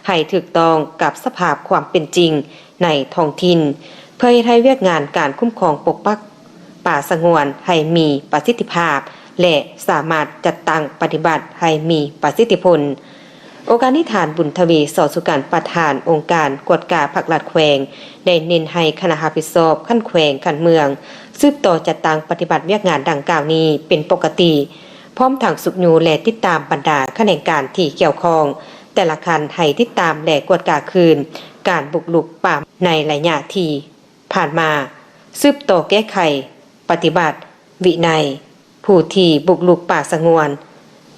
ໃຫ້ຖືກຕ້ອງກັບສະພາບຄວາມເປັນຈິງໃນທ້ອງຖິ່ນ ເພື່ອເຮັດໃຫ້ວຽກງານການຄຸ້ມຄອງປົກປັກປ່າສະຫງວນໃຫ້ມີປະສິດທິພາບ ແລະ ສາມາດຈັດຕັ້ງປະຕິບັດໃຫ້ມີປະສິດທິຜົນ. ໂອກາດນີ້ ທ່ານ ບຸນທະວີ ສໍສຸກັນ ປະທານອົງການກວດກາພັກລັດແຂວງ ໄດ້ເນັ້ນໃຫ້ຄະນະຮັບຜິດຊອບຂັ້ນແຂວງ, ຂັ້ນເມືອງ ສືບຕໍ່ຈັດຕັ້ງປະຕິບັດວຽກງານດັ່ງກ່າວນີ້ເປັນປົກກະຕິ, ພ້ອມທັງຊຸກຍູ້ ແລະ ຕິດຕາມບັນດາຂະແໜງການທີ່ກ່ຽວຂ້ອງແຕ່ລະຂັ້ນໃຫ້ຕິດຕາມ ແລະ ກວດກາຄືນການບຸກລຸກປ່າໃນໄລຍະທີ່ຜ່ານມາ, ສືບຕໍ່ແກ້ໄຂ ປະຕິບັດວິໄນຜູ້ທີ່ບຸກລຸກປ່າສະຫງວນ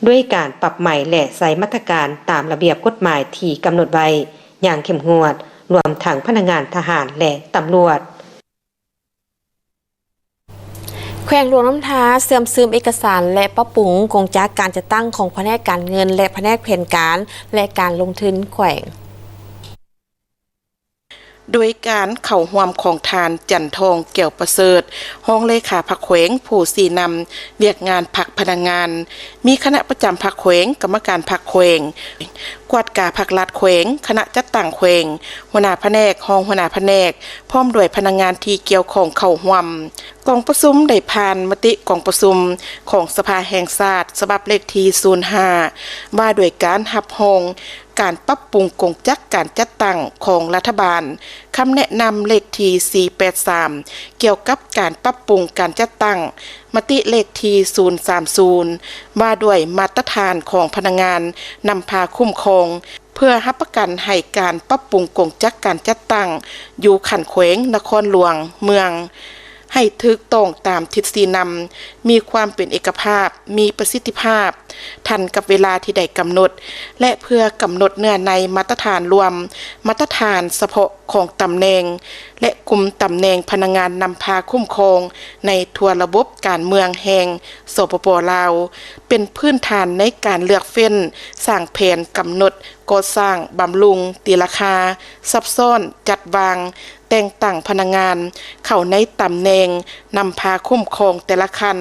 ດ້ວຍການປັບໃໝ ແລະ ໃຊ້ມາດຕະການຕາມລະບຽບກົດໝາຍທີ່ກຳນົດໄວ້ຢ່າງເຂັ້ມງວດ, ລວມທັງພະນັກງານທະຫານ ແລະ ຕຳຫຼວດ. ແຂວງຫຼວງນ້ຳທາເຊື່ອມຊຶມເອກະສານ ແລະ ປັບປຸງກົງຈັກການຈັດຕັ້ງຂອງພະແນກການເງິນ ແລະ ພະແນກແຜນການ ແລະ ການລົງທຶນແຂວງ. ໂດຍການເຂົ້າຮ່ວມຂອງທ່ານ ຈັນທອງ ແກ້ວປະເສີດ ຮອງເລຂາພັກແຂວງ ຜູ້ຊີ້ນຳວຽກງານພັກພະນັກງານ, ມີຄະນະປະຈຳພັກແຂວງ, ກຳມະການພັກແຂວງ, ກວດກາພັກລັດແຂວງ, ຄະນະຈັດຕັ້ງແຂວງ, ຫົວໜ້າພະແນກ, ຮອງຫົວໜ້າພະແນກ, ພ້ອມດ້ວຍພະນັກງານທີ່ກ່ຽວຂ້ອງເຂົ້າຮ່ວມ. ກອງປະຊຸມໄດ້ຜ່ານມະຕິກອງປະຊຸມຂອງສະພາແຫ່ງຊາດ ສະບັບເລກທີສູນຫ້າ ວ່າດ້ວຍການຮັບຮອງການປັບປຸງກົງຈັກການຈັດຕັ້ງຂອງລັດຖະບານ, ຄຳແນະນຳເລກທີສີ່ແປດສາມ ກ່ຽວກັບການປັບປຸງການຈັດຕັ້ງ, ມະຕິເລກທີສູນສາມສູນ ວ່າດ້ວຍມາດຕະຖານຂອງພະນັກງານນຳພາຄຸ້ມຄອງ ເພື່ອຮັບປະກັນໃຫ້ການປັບປຸງກົງຈັກການຈັດຕັ້ງຢູ່ຂັ້ນແຂວງ, ນະຄອນຫຼວງ, ເມືອງ ໃຫ້ຖືກຕ້ອງຕາມທິດຊີ້ນຳ, ມີຄວາມເປັນເອກະພາບ, ມີປະສິດທິພາບ, ທັນກັບເວລາທີ່ໄດ້ກຳນົດ ແລະ ເພື່ອກຳນົດເນື້ອໃນມາດຕະຖານລວມ, ມາດຕະຖານສະເພາະຂອງຕຳແໜ່ງ ແລະ ກຸ່ມຕຳແໜ່ງພະນັກງານນຳພາຄຸ້ມຄອງໃນທົ່ວລະບົບການເມືອງແຫ່ງ ສປປ ລາວ ເປັນພື້ນຖານໃນການເລືອກເຟ້ນ, ສ້າງແຜນ, ກຳນົດ, ກໍ່ສ້າງ, ບຳລຸງ, ຕີລາຄາ, ຊັບຊ້ອນ, ຈັດວາງ, ແຕ່ງຕັ້ງພະນັກງານເຂົ້າໃນຕຳແໜ່ງນຳພາຄຸ້ມຄອງແຕ່ລະຂັ້ນ,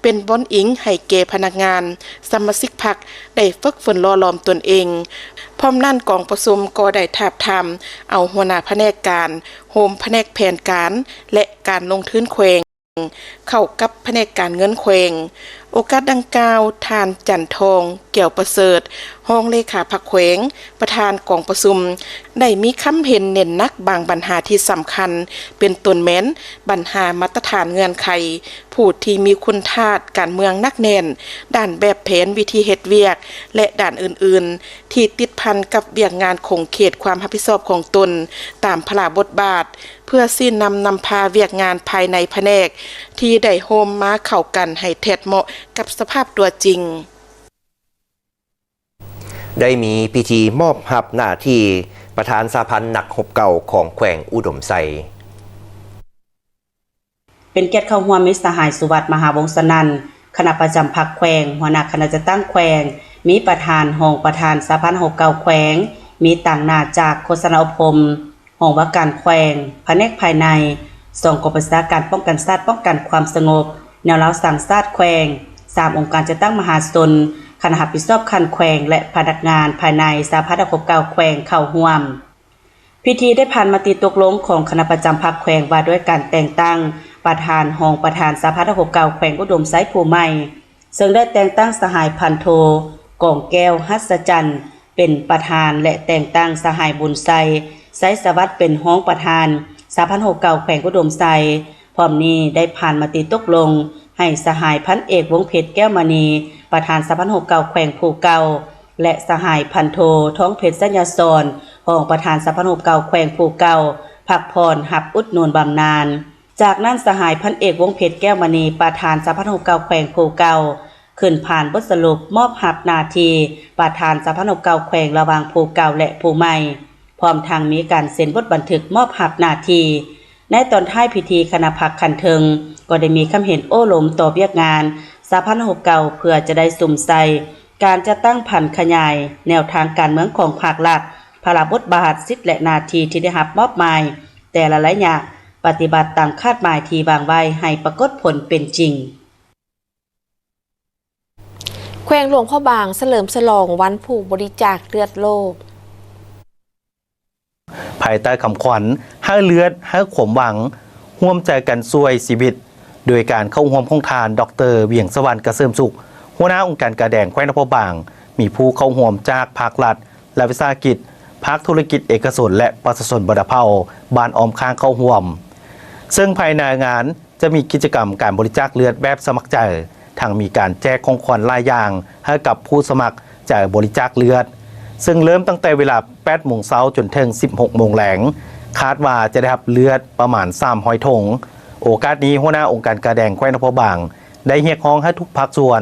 ເປັນບ່ອນອີງໃຫ້ແກ່ພະນັກງານສະມາຊິກພັກໄດ້ຝຶກຝົນຫຼໍ່ຫຼອມຕົນເອງ. ພ້ອມນັ້ນ, ກອງປະຊຸມກໍໄດ້ທາບທາມເອົາຫົວໜ້າພະແນກການໂຮມພະແນກແຜນການ ແລະ ການລົງທຶນແຂວງ ເຂົ້າກັບພະແນກການເງິນແຂວງ. ໂອກາດດັ່ງກ່າວ, ທ່ານ ຈັນທອງ ແກ້ວປະເສີດ ຮອງເລຂາພັກແຂວງ ປະທານກອງປະຊຸມ ໄດ້ມີຄຳເຫັນເນັ້ນໜັກບາງບັນຫາທີ່ສຳຄັນ, ເປັນຕົ້ນແມ່ນບັນຫາມາດຕະຖານເງື່ອນໄຂ ຜູ້ທີ່ມີຄຸນທາດການເມືອງໜັກແໜ້ນ, ດ້ານແບບແຜນວິທີເຮັດວຽກ ແລະ ດ້ານອື່ນໆ ທີ່ຕິດພັນກັບວຽກງານຂົງເຂດຄວາມຮັບຜິດຊອບຂອງຕົນຕາມພາລະບົດບາດ, ເພື່ອຊີ້ນຳນຳພາວຽກງານພາຍໃນພະແນກທີ່ໄດ້ໂຮມມາເຂົ້າກັນໃຫ້ແທດເໝາະກັບສະພາບຕົວຈິງ. ໄດ້ມີພິທີມອບຮັບໜ້າທີ່ປະທານສະຫະພັນນັກຮົບເກົ່າຂອງແຂວງອຸດົມໄຊ. ເປັນກຽດເຂົ້າຮ່ວມມີສະຫາຍ ສຸວັດ ມະຫາວົງສະນັນ ຄະນະປະຈຳພັກແຂວງ, ຫົວໜ້າຄະນະຈັດຕັ້ງແຂວງ, ມີປະທານ, ຮອງປະທານສະຫະພັນນັກຮົບເກົ່າແຂວງ, ມີຕາງໜ້າຈາກໂຄສະນາອົບຮົມ, ຫ້ອງວ່າການແຂວງ, ພະແນກພາຍໃນ, ສອງກອງບັນຊາການປ້ອງກັນຊາດ, ປ້ອງກັນຄວາມສະຫງົບ, ແນວລາວສ້າງຊາດແຂວງ, ສາມອົງການຈັດຕັ້ງມະຫາຊົນ, ຄະນະຮັບຜິດຊອບຂັ້ນແຂວງ ແລະ ພະນັກງານພາຍໃນສະຫະພັນນັກຮົບເກົ່າແຂວງເຂົ້າຮ່ວມ. ພິທີໄດ້ຜ່ານມະຕິຕົກລົງຂອງຄະນະປະຈຳພັກແຂວງວ່າດ້ວຍການແຕ່ງຕັ້ງປະທານ, ຮອງປະທານສະຫະພັນນັກຮົບເກົ່າແຂວງອຸດົມໄຊຜູ້ໃໝ່, ເຊິ່ງໄດ້ແຕ່ງຕັ້ງສະຫາຍພັນໂທ ກອງແກ້ວ ຫັດສະຈັນ ເປັນປະທານ ແລະ ແຕ່ງຕັ້ງສະຫາຍ ບຸນໄຊ ໄຊສະຫວັດ ເປັນຮອງປະທານສະຫະພັນນັກຮົບເກົ່າແຂວງອຸດົມໄຊ. ພ້ອມນີ້ໄດ້ຜ່ານມະຕິຕົກລົງໃຫ້ສະຫາຍພັນເອກ ວົງເພັດ ແກ້ວມະນີ ປະທານສະຫະພັນນັກຮົບເກົ່າແຂວງຜູ້ເກົ່າ ແລະ ສະຫາຍພັນໂທ ທອງເພັດ ໄຊຍະສອນ ຮອງປະທານສະຫະພັນນັກຮົບເກົ່າແຂວງຜູ້ເກົ່າ ພັກຜ່ອນຮັບອຸດໜູນບຳນານ. ຈາກນັ້ນ ສະຫາຍພັນເອກ ວົງເພັດ ແກ້ວມະນີ ປະທານສະຫະພັນນັກຮົບເກົ່າແຂວງຜູ້ເກົ່າ ຂຶ້ນຜ່ານບົດສະຫຼຸບມອບຮັບໜ້າທີ່ປະທານສະຫະພັນນັກຮົບເກົ່າແຂວງລະຫວ່າງຜູ້ເກົ່າ ແລະ ຜູ້ໃໝ່, ພ້ອມທັງມີການເຊັນບົດບັນທຶກມອບຮັບໜ້າທີ່. ໃນຕອນທ້າຍພິທີ, ຄະນະພັກຂັ້ນເທິງກໍໄດ້ມີຄຳເຫັນໂອ້ລົມຕໍ່ວຽກງານສະຫະພັນນັກຮົບເກົ່າ ເພື່ອຈະໄດ້ສຸມໃສ່ການຈັດຕັ້ງຜັນຂະຫຍາຍແນວທາງການເມືອງຂອງພັກລັດ, ພາລະບົດບາດ, ສິດ ແລະ ໜ້າທີ່ທີ່ໄດ້ຮັບມອບໝາຍແຕ່ລະໄລຍະ, ປະຕິບັດຕາມຄາດໝາຍທີ່ວາງໄວ້ໃຫ້ປາກົດຜົນເປັນຈິງ. ແຂວງຫຼວງພະບາງສະເຫຼີມສະຫຼອງວັນຜູ້ບໍລິຈາກເລືອດໂລກ. ພາຍໃຕ້ຄຳຂວັນ ໃຫ້ເລືອດ ໃຫ້ຄວາມຫວັງ ຮ່ວມໃຈກັນຊ່ວຍຊີວິດ ໂດຍການເຂົ້າຮ່ວມຂອງທ່ານ ດອກເຕີ ວຽງສະຫວັນ ກະເສີມສຸກ ຫົວໜ້າອົງການກາແດງແຂວງຫຼວງພະບາງ, ມີຜູ້ເຂົ້າຮ່ວມຈາກພາກລັດ, ລັດວິສາຫະກິດ, ພາກທຸລະກິດເອກະຊົນ ແລະ ປະຊາຊົນບັນດາເຜົ່າບ້ານອ້ອມຂ້າງເຂົ້າຮ່ວມ. ເຊິ່ງພາຍໃນງານຈະມີກິດຈະກຳການບໍລິຈາກເລືອດແບບສະໝັກໃຈ, ທັງມີການແຈກຂອງຂວັນຫຼາຍຢ່າງໃຫ້ກັບຜູ້ສະໝັກໃຈບໍລິຈາກເລືອດ, ເຊິ່ງເລີ່ມຕັ້ງແຕ່ເວລາແປດໂມງເຊົ້າຈົນເຖິງສິບຫົກໂມງແລງ, ຄາດວ່າຈະໄດ້ຮັບເລືອດປະມານສາມຮ້ອຍຖົງ. ໂອກາດນີ້ ຫົວໜ້າອົງການກາແດງແຂວງຫຼວງພະບາງ ໄດ້ຮຽກຮ້ອງໃຫ້ທຸກພາກສ່ວນ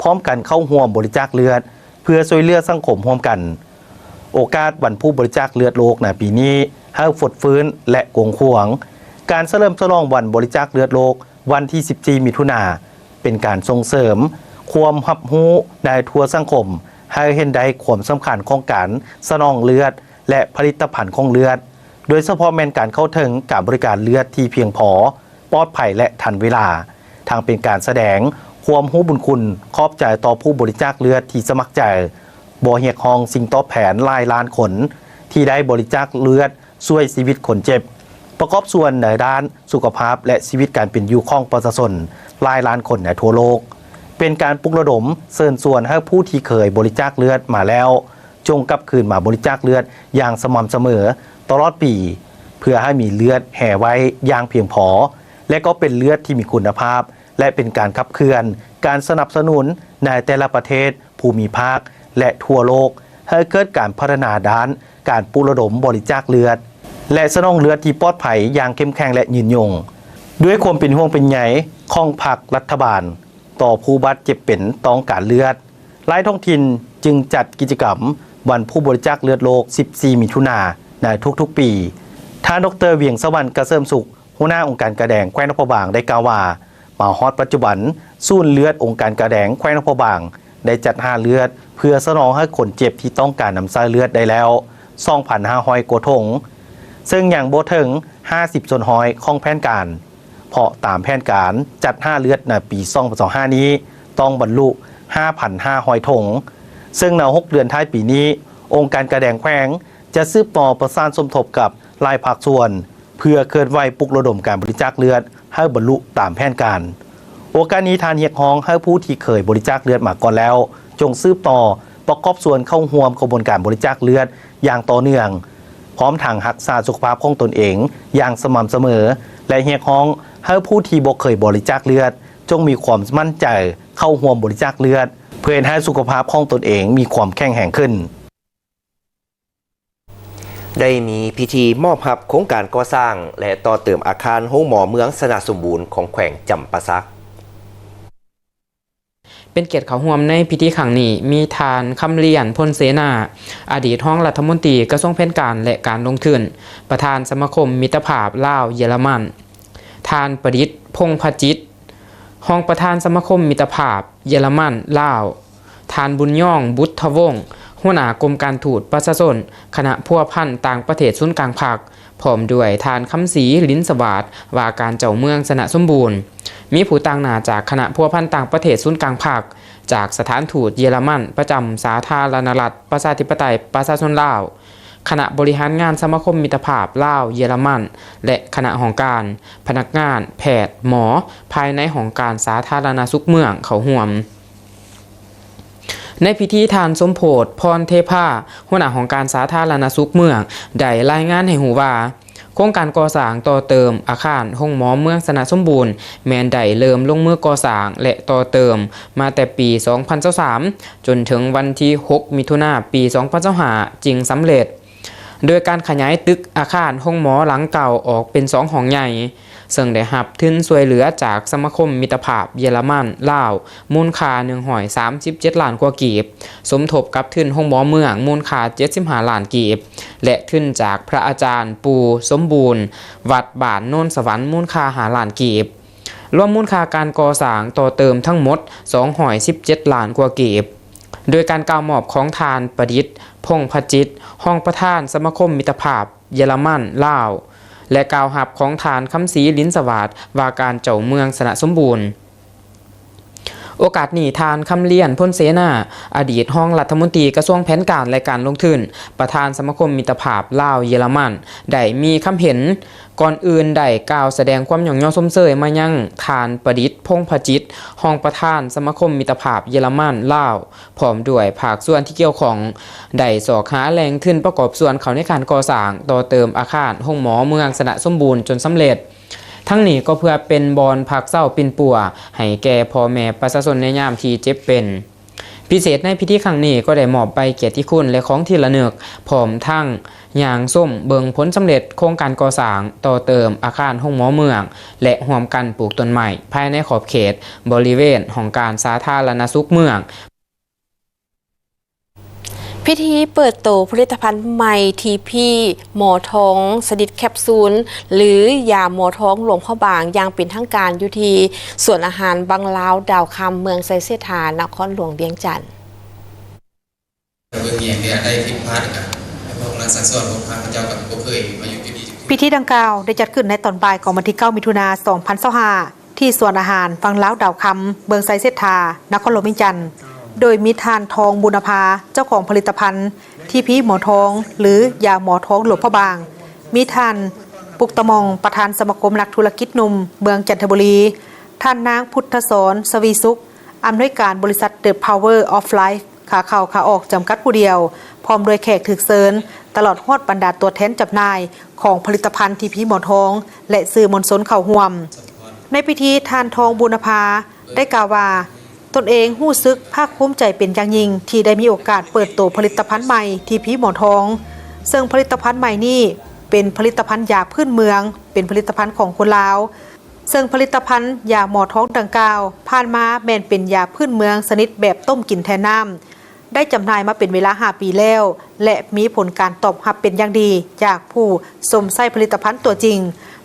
ພ້ອມກັນເຂົ້າຮ່ວມບໍລິຈາກເລືອດ ເພື່ອຊ່ວຍເຫຼືອສັງຄົມຮ່ວມກັນ. ໂອກາດວັນຜູ້ບໍລິຈາກເລືອດໂລກໃນປີນີ້ ໃຫ້ຟົດຟື້ນ ແລະ ກວ້າງຂວາງ. ການສະເຫຼີມສະຫຼອງວັນບໍລິຈາກເລືອດໂລກ ວັນທີສິບສີ່ ມິຖຸນາ ເປັນການສົ່ງເສີມຄວາມຮັບຮູ້ໃນທົ່ວສັງຄົມ ໃຫ້ເຫັນໄດ້ຄວາມສຳຄັນຂອງການສະໜອງເລືອດ ແລະ ຜະລິດຕະພັນຂອງເລືອດ, ໂດຍສະເພາະແມ່ນການເຂົ້າເຖິງການບໍລິການເລືອດທີ່ພຽງພໍ, ປອດໄພ ແລະ ທັນເວລາ, ທັງເປັນການສະແດງຄວາມຮູ້ບຸນຄຸນຂອບໃຈຕໍ່ຜູ້ບໍລິຈາກເລືອດທີ່ສະໝັກໃຈ, ບໍ່ຮຽກຮ້ອງສິ່ງຕອບແທນຫຼາຍລ້ານຄົນທີ່ໄດ້ບໍລິຈາກເລືອດ ຊ່ວຍຊີວິດຄົນເຈັບ, ປະກອບສ່ວນໃນດ້ານສຸຂະພາບ ແລະ ຊີວິດການເປັນຢູ່ຂອງປະຊາຊົນຫຼາຍລ້ານຄົນໃນທົ່ວໂລກ. ເປັນການປຸກລະດົມເຊີນຊວນໃຫ້ຜູ້ທີ່ເຄີຍບໍລິຈາກເລືອດມາແລ້ວ ຈົ່ງກັບຄືນມາບໍລິຈາກເລືອດຢ່າງສະໝ່ຳສະເໝີຕະຫຼອດປີ, ເພື່ອໃຫ້ມີເລືອດແຮ່ໄວ້ຢ່າງພຽງພໍ ແລະ ກໍເປັນເລືອດທີ່ມີຄຸນນະພາບ ແລະ ເປັນການຂັບເຄື່ອນການສະໜັບສະໜູນໃນແຕ່ລະປະເທດ ພູມິພາກ ແລະ ທົ່ວໂລກ ໃຫ້ເກີດການພັດທະນາດ້ານການປຸກລະດົມບໍລິຈາກເລືອດ ແລະ ສະໜອງເລືອດທີ່ປອດໄພຢ່າງເຂັ້ມແຂງ ແລະ ຍືນຍົງ. ດ້ວຍຄວາມເປັນຫ່ວງເປັນໃຍຂອງພັກລັດຖະບານຕໍ່ຜູ້ບາດເຈັບເປັນຕ້ອງການເລືອດ, ຫຼາຍທ້ອງຖິ່ນຈຶ່ງຈັດກິດຈະກຳວັນຜູ້ບໍລິຈາກເລືອດໂລກ ສິບສີ່ ມິຖຸນາ ໃນທຸກໆປີ. ທ່ານ ດອກເຕີ ວຽງສະຫວັນ ກະເສີມສຸກ ຫົວໜ້າອົງການກາແດງແຂວງຫຼວງພະບາງ ໄດ້ກ່າວວ່າ ມາຮອດປັດຈຸບັນ, ສູນເລືອດອົງການກາແດງແຂວງຫຼວງພະບາງ ໄດ້ຈັດຫາເລືອດເພື່ອສະໜອງໃຫ້ຄົນເຈັບທີ່ຕ້ອງການນຳໃຊ້ເລືອດໄດ້ແລ້ວ ສອງພັນຫ້າຮ້ອຍກວ່າຖົງ, ເຊິ່ງຍັງບໍ່ເຖິງຫ້າສິບສ່ວນຮ້ອຍຂອງແຜນການ, ເພາະຕາມແຜນການຈັດຫາເລືອດໃນປີສອງພັນຊາວຫ້ານີ້ ຕ້ອງບັນລຸຫ້າພັນຫ້າຮ້ອຍຖົງ, ເຊິ່ງໃນຫົກເດືອນທ້າຍປີນີ້, ອົງການກາແດງແຂວງຈະສືບຕໍ່ປະສານສົມທົບກັບຫຼາຍພາກສ່ວນ ເພື່ອເຄື່ອນໄຫວປຸກລະດົມການບໍລິຈາກເລືອດໃຫ້ບັນລຸຕາມແຜນການ. ໂອກາດນີ້ ທ່ານຮຽກຮ້ອງໃຫ້ຜູ້ທີ່ເຄີຍບໍລິຈາກເລືອດມາກ່ອນແລ້ວ ຈົ່ງສືບຕໍ່ປະກອບສ່ວນເຂົ້າຮ່ວມຂະບວນການບໍລິຈາກເລືອດຢ່າງຕໍ່ເນື່ອງ, ພ້ອມທັງຮັກສາສຸຂະພາບຂອງຕົນເອງຢ່າງສະໝ່ຳສະເໝີ ແລະ ຮຽກຮ້ອງໃຫ້ຜູ້ທີ່ບໍ່ເຄີຍບໍລິຈາກເລືອດ ຈົ່ງມີຄວາມໝັ້ນໃຈເຂົ້າຮ່ວມບໍລິຈາກເລືອດ ເພື່ອເຮັດໃຫ້ສຸຂະພາບຂອງຕົນເອງມີຄວາມແຂງແຮງຂຶ້ນ. ໄດ້ມີພິທີມອບຮັບໂຄງການກໍ່ສ້າງ ແລະ ຕໍ່ເຕີມອາຄານໂຮງໝໍເມືອງຊະນະສົມບູນ ຂອງແຂວງຈຳປາສັກ. ເປັນກຽດເຂົ້າຮ່ວມໃນພິທີຄັ້ງນີ້ ມີທ່ານ ຄຳລຽນ ພົນເສນາ, ອະດີດຮອງລັດຖະມົນຕີກະຊວງແຜນການ ແລະ ການລົງທຶນ, ປະທານສະມາຄົມມິດຕະພາບລາວ-ເຢຍລະມັນ, ທ່ານ ປະດິດ ພົງພະຈິດ, ຮອງປະທານສະມາຄົມມິດຕະພາບເຢຍລະມັນ-ລາວ, ທ່ານ ບຸນຍອງ ບຸດທະວົງ, ຫົວໜ້າກົມການທູດປະຊາຊົນ ຄະນະພົວພັນຕ່າງປະເທດສູນກາງພັກ, ພ້ອມດ້ວຍທ່ານ ຄຳສີ ລິນສະຫວາດ, ວ່າການເຈົ້າເມືອງຊະນະສົມບູນ. ມີຜູ້ຕາງໜ້າຈາກຄະນະພົວພັນຕ່າງປະເທດສູນກາງພັກ, ຈາກສະຖານທູດເຢຍລະມັນປະຈຳສາທາລະນະລັດ ປະຊາທິປະໄຕ ປະຊາຊົນລາວ, ຄະນະບໍລິຫານງານສະມາຄົມມິດຕະພາບລາວ-ເຢຍລະມັນ ແລະ ຄະນະຫ້ອງການ, ພະນັກງານ, ແພດ, ໝໍ ພາຍໃນຫ້ອງການສາທາລະນະສຸກເມືອງເຂົ້າຮ່ວມ. ໃນພິທີ ທ່ານ ສົມໂພດ ພອນເທພາ, ຫົວໜ້າຫ້ອງການສາທາລະນະສຸກເມືອງ ໄດ້ລາຍງານໃຫ້ຮູ້ວ່າ, ໂຄງການກໍ່ສ້າງຕໍ່ເຕີມອາຄານໂຮງໝໍເມືອງຊະນະສົມບູນ ແມ່ນໄດ້ເລີ່ມລົງມືກໍ່ສ້າງ ແລະ ຕໍ່ເຕີມມາແຕ່ປີສອງພັນຊາວສາມ ຈົນເຖິງວັນທີຫົກ ມິຖຸນາ ປີສອງພັນຊາວຫ້າ ຈຶ່ງສຳເລັດ, ໂດຍການຂະຫຍາຍຕຶກອາຄານໂຮງໝໍຫຼັງເກົ່າອອກເປັນສອງຫ້ອງໃຫຍ່, ເຊິ່ງໄດ້ຮັບທຶນຊ່ວຍເຫຼືອຈາກສະມາຄົມມິດຕະພາບເຢຍລະມັນ-ລາວ ມູນຄ່າໜຶ່ງຮ້ອຍສາມສິບເຈັດລ້ານກວ່າກີບ, ສົມທົບກັບທຶນໂຮງໝໍເມືອງມູນຄ່າເຈັດສິບຫ້າລ້ານກີບ ແລະ ທຶນຈາກພະອາຈານປູ່ສົມບູນ ວັດບ້ານໂນນສະຫວັນ ມູນຄ່າຫ້າລ້ານກີບ. ລວມມູນຄ່າການກໍ່ສ້າງຕໍ່ເຕີມທັງໝົດສອງຮ້ອຍສິບເຈັດລ້ານກວ່າກີບ. ໂດຍການກ່າວມອບຂອງທ່ານ ປະດິດ ພົງພະຈິດ, ຮອງປະທານສະມາຄົມມິດຕະພາບເຢຍລະມັນ-ລາວ ແລະ ກ່າວຮັບຂອງທ່ານ ຄຳສີ ລິນສະຫວາດ, ວ່າການເຈົ້າເມືອງຊະນະສົມບູນ. ໂອກາດນີ້ ທ່ານ ຄຳລຽນ ພົນເສນາ ອະດີດຮອງລັດຖະມົນຕີກະຊວງແຜນການ ແລະ ການລົງທຶນ, ປະທານສະມາຄົມມິດຕະພາບລາວ-ເຢຍລະມັນ ໄດ້ມີຄຳເຫັນ. ກ່ອນອື່ນໄດ້ກ່າວສະແດງຄວາມຍ້ອງຍໍຊົມເຊີຍມາຍັງທ່ານ ປະດິດ ພົງພະຈິດ ຮອງປະທານສະມາຄົມມິດຕະພາບເຢຍລະມັນ-ລາວ ພ້ອມດ້ວຍພາກສ່ວນທີ່ກ່ຽວຂ້ອງ ໄດ້ຊອກຫາແຫຼ່ງທຶນປະກອບສ່ວນເຂົ້າໃນການກໍ່ສ້າງຕໍ່ເຕີມອາຄານໂຮງໝໍເມືອງຊະນະສົມບູນຈົນສຳເລັດ. ທັງນີ້ກໍເພື່ອເປັນບ່ອນພັກເຊົາປິ່ນປົວໃຫ້ແກ່ພໍ່ແມ່ປະຊາຊົນໃນຍາມທີ່ເຈັບເປັນ. ພິເສດໃນພິທີຄັ້ງນີ້ກໍໄດ້ມອບໃບກຽດຕິຄຸນ ແລະ ຂອງທີ່ລະນຶກ, ພ້ອມທັງຍ່າງຊົມເບິ່ງຜົນສຳເລັດໂຄງການກໍ່ສ້າງຕໍ່ເຕີມອາຄານໂຮງໝໍເມືອງ ແລະ ຮ່ວມກັນປູກຕົ້ນໄມ້ພາຍໃນຂອບເຂດບໍລິເວນຫ້ອງການສາທາລະນະສຸກເມືອງ. ພິທີເປີດໂຕຜະລິດຕະພັນໃໝ່ ທີພີ ໝໍທອງ ຊະນິດແຄບຊູນ ຫຼື ຢາໝໍທອງຫຼວງພະບາງ ຢ່າງເປັນທາງການ ຢູ່ທີ່ສວນອາຫານວັງລາວດາວຄຳ ເມືອງໄຊເສດຖາ ນະຄອນຫຼວງວຽງຈັນ. ເບິ່ງອີ່ຫຍັງທີ່ອັນໃດຜິດພາດກະໃຫ້ພວກນັກສັ່ງສອນພວກຂ້າພະເຈົ້າກໍບໍ່ເຄີຍມາຢູ່ຈຸດນີ້. ພິທີດັ່ງກ່າວໄດ້ຈັດຂຶ້ນໃນຕອນບ່າຍຂອງວັນທີເກົ້າ ມິຖຸນາ ສອງພັນຊາວຫ້າ ທີ່ສວນອາຫານວັງລາວດາວຄຳ ເມືອງໄຊເສດຖາ ນະຄອນຫຼວງວຽງຈັນ, ໂດຍມີທ່ານ ທອງ ບຸນນະພາ ເຈົ້າຂອງຜະລິດຕະພັນ ທີພີ ໝໍທອງ ຫຼື ຢາໝໍທອງຫຼວງພະບາງ, ມີທ່ານ ປຸກຕະໝ່ອງ ປະທານສະມາຄົມນັກທຸລະກິດໜຸ່ມເມືອງຈັນທະບູລີ, ທ່ານນາງ ພຸດທະສອນ ສະວີສຸກ ອຳນວຍການບໍລິສັດ The Power of Life ຂາເຂົ້າຂາອອກຈຳກັດຜູ້ດຽວ, ພ້ອມດ້ວຍແຂກຖືກເຊີນ, ຕະຫຼອດຮອດບັນດາຕົວແທນຈຳໜ່າຍຂອງຜະລິດຕະພັນ ທີພີ ໝໍທອງ ແລະ ສື່ມວນຊົນເຂົ້າຮ່ວມ. ໃນພິທີ ທ່ານ ທອງ ບຸນນະພາ ໄດ້ກ່າວວ່າ ຕົນເອງຮູ້ສຶກພາກພູມໃຈເປັນຢ່າງຍິ່ງ ທີ່ໄດ້ມີໂອກາດເປີດໂຕຜະລິດຕະພັນໃໝ່ ທີພີ ໝໍທອງ, ເຊິ່ງຜະລິດຕະພັນໃໝ່ນີ້ເປັນຜະລິດຕະພັນຢາພື້ນເມືອງ, ເປັນຜະລິດຕະພັນຂອງຄົນລາວ. ເຊິ່ງຜະລິດຕະພັນຢາໝໍທອງດັ່ງກ່າວ ຜ່ານມາແມ່ນເປັນຢາພື້ນເມືອງຊະນິດແບບຕົ້ມກິນແທນນ້ຳ, ໄດ້ຈຳໜ່າຍມາເປັນເວລາຫ້າປີແລ້ວ ແລະ ມີຜົນການຕອບຮັບເປັນຢ່າງດີຈາກຜູ້ຊົມໃຊ້ຜະລິດຕະພັນຕົວຈິງ,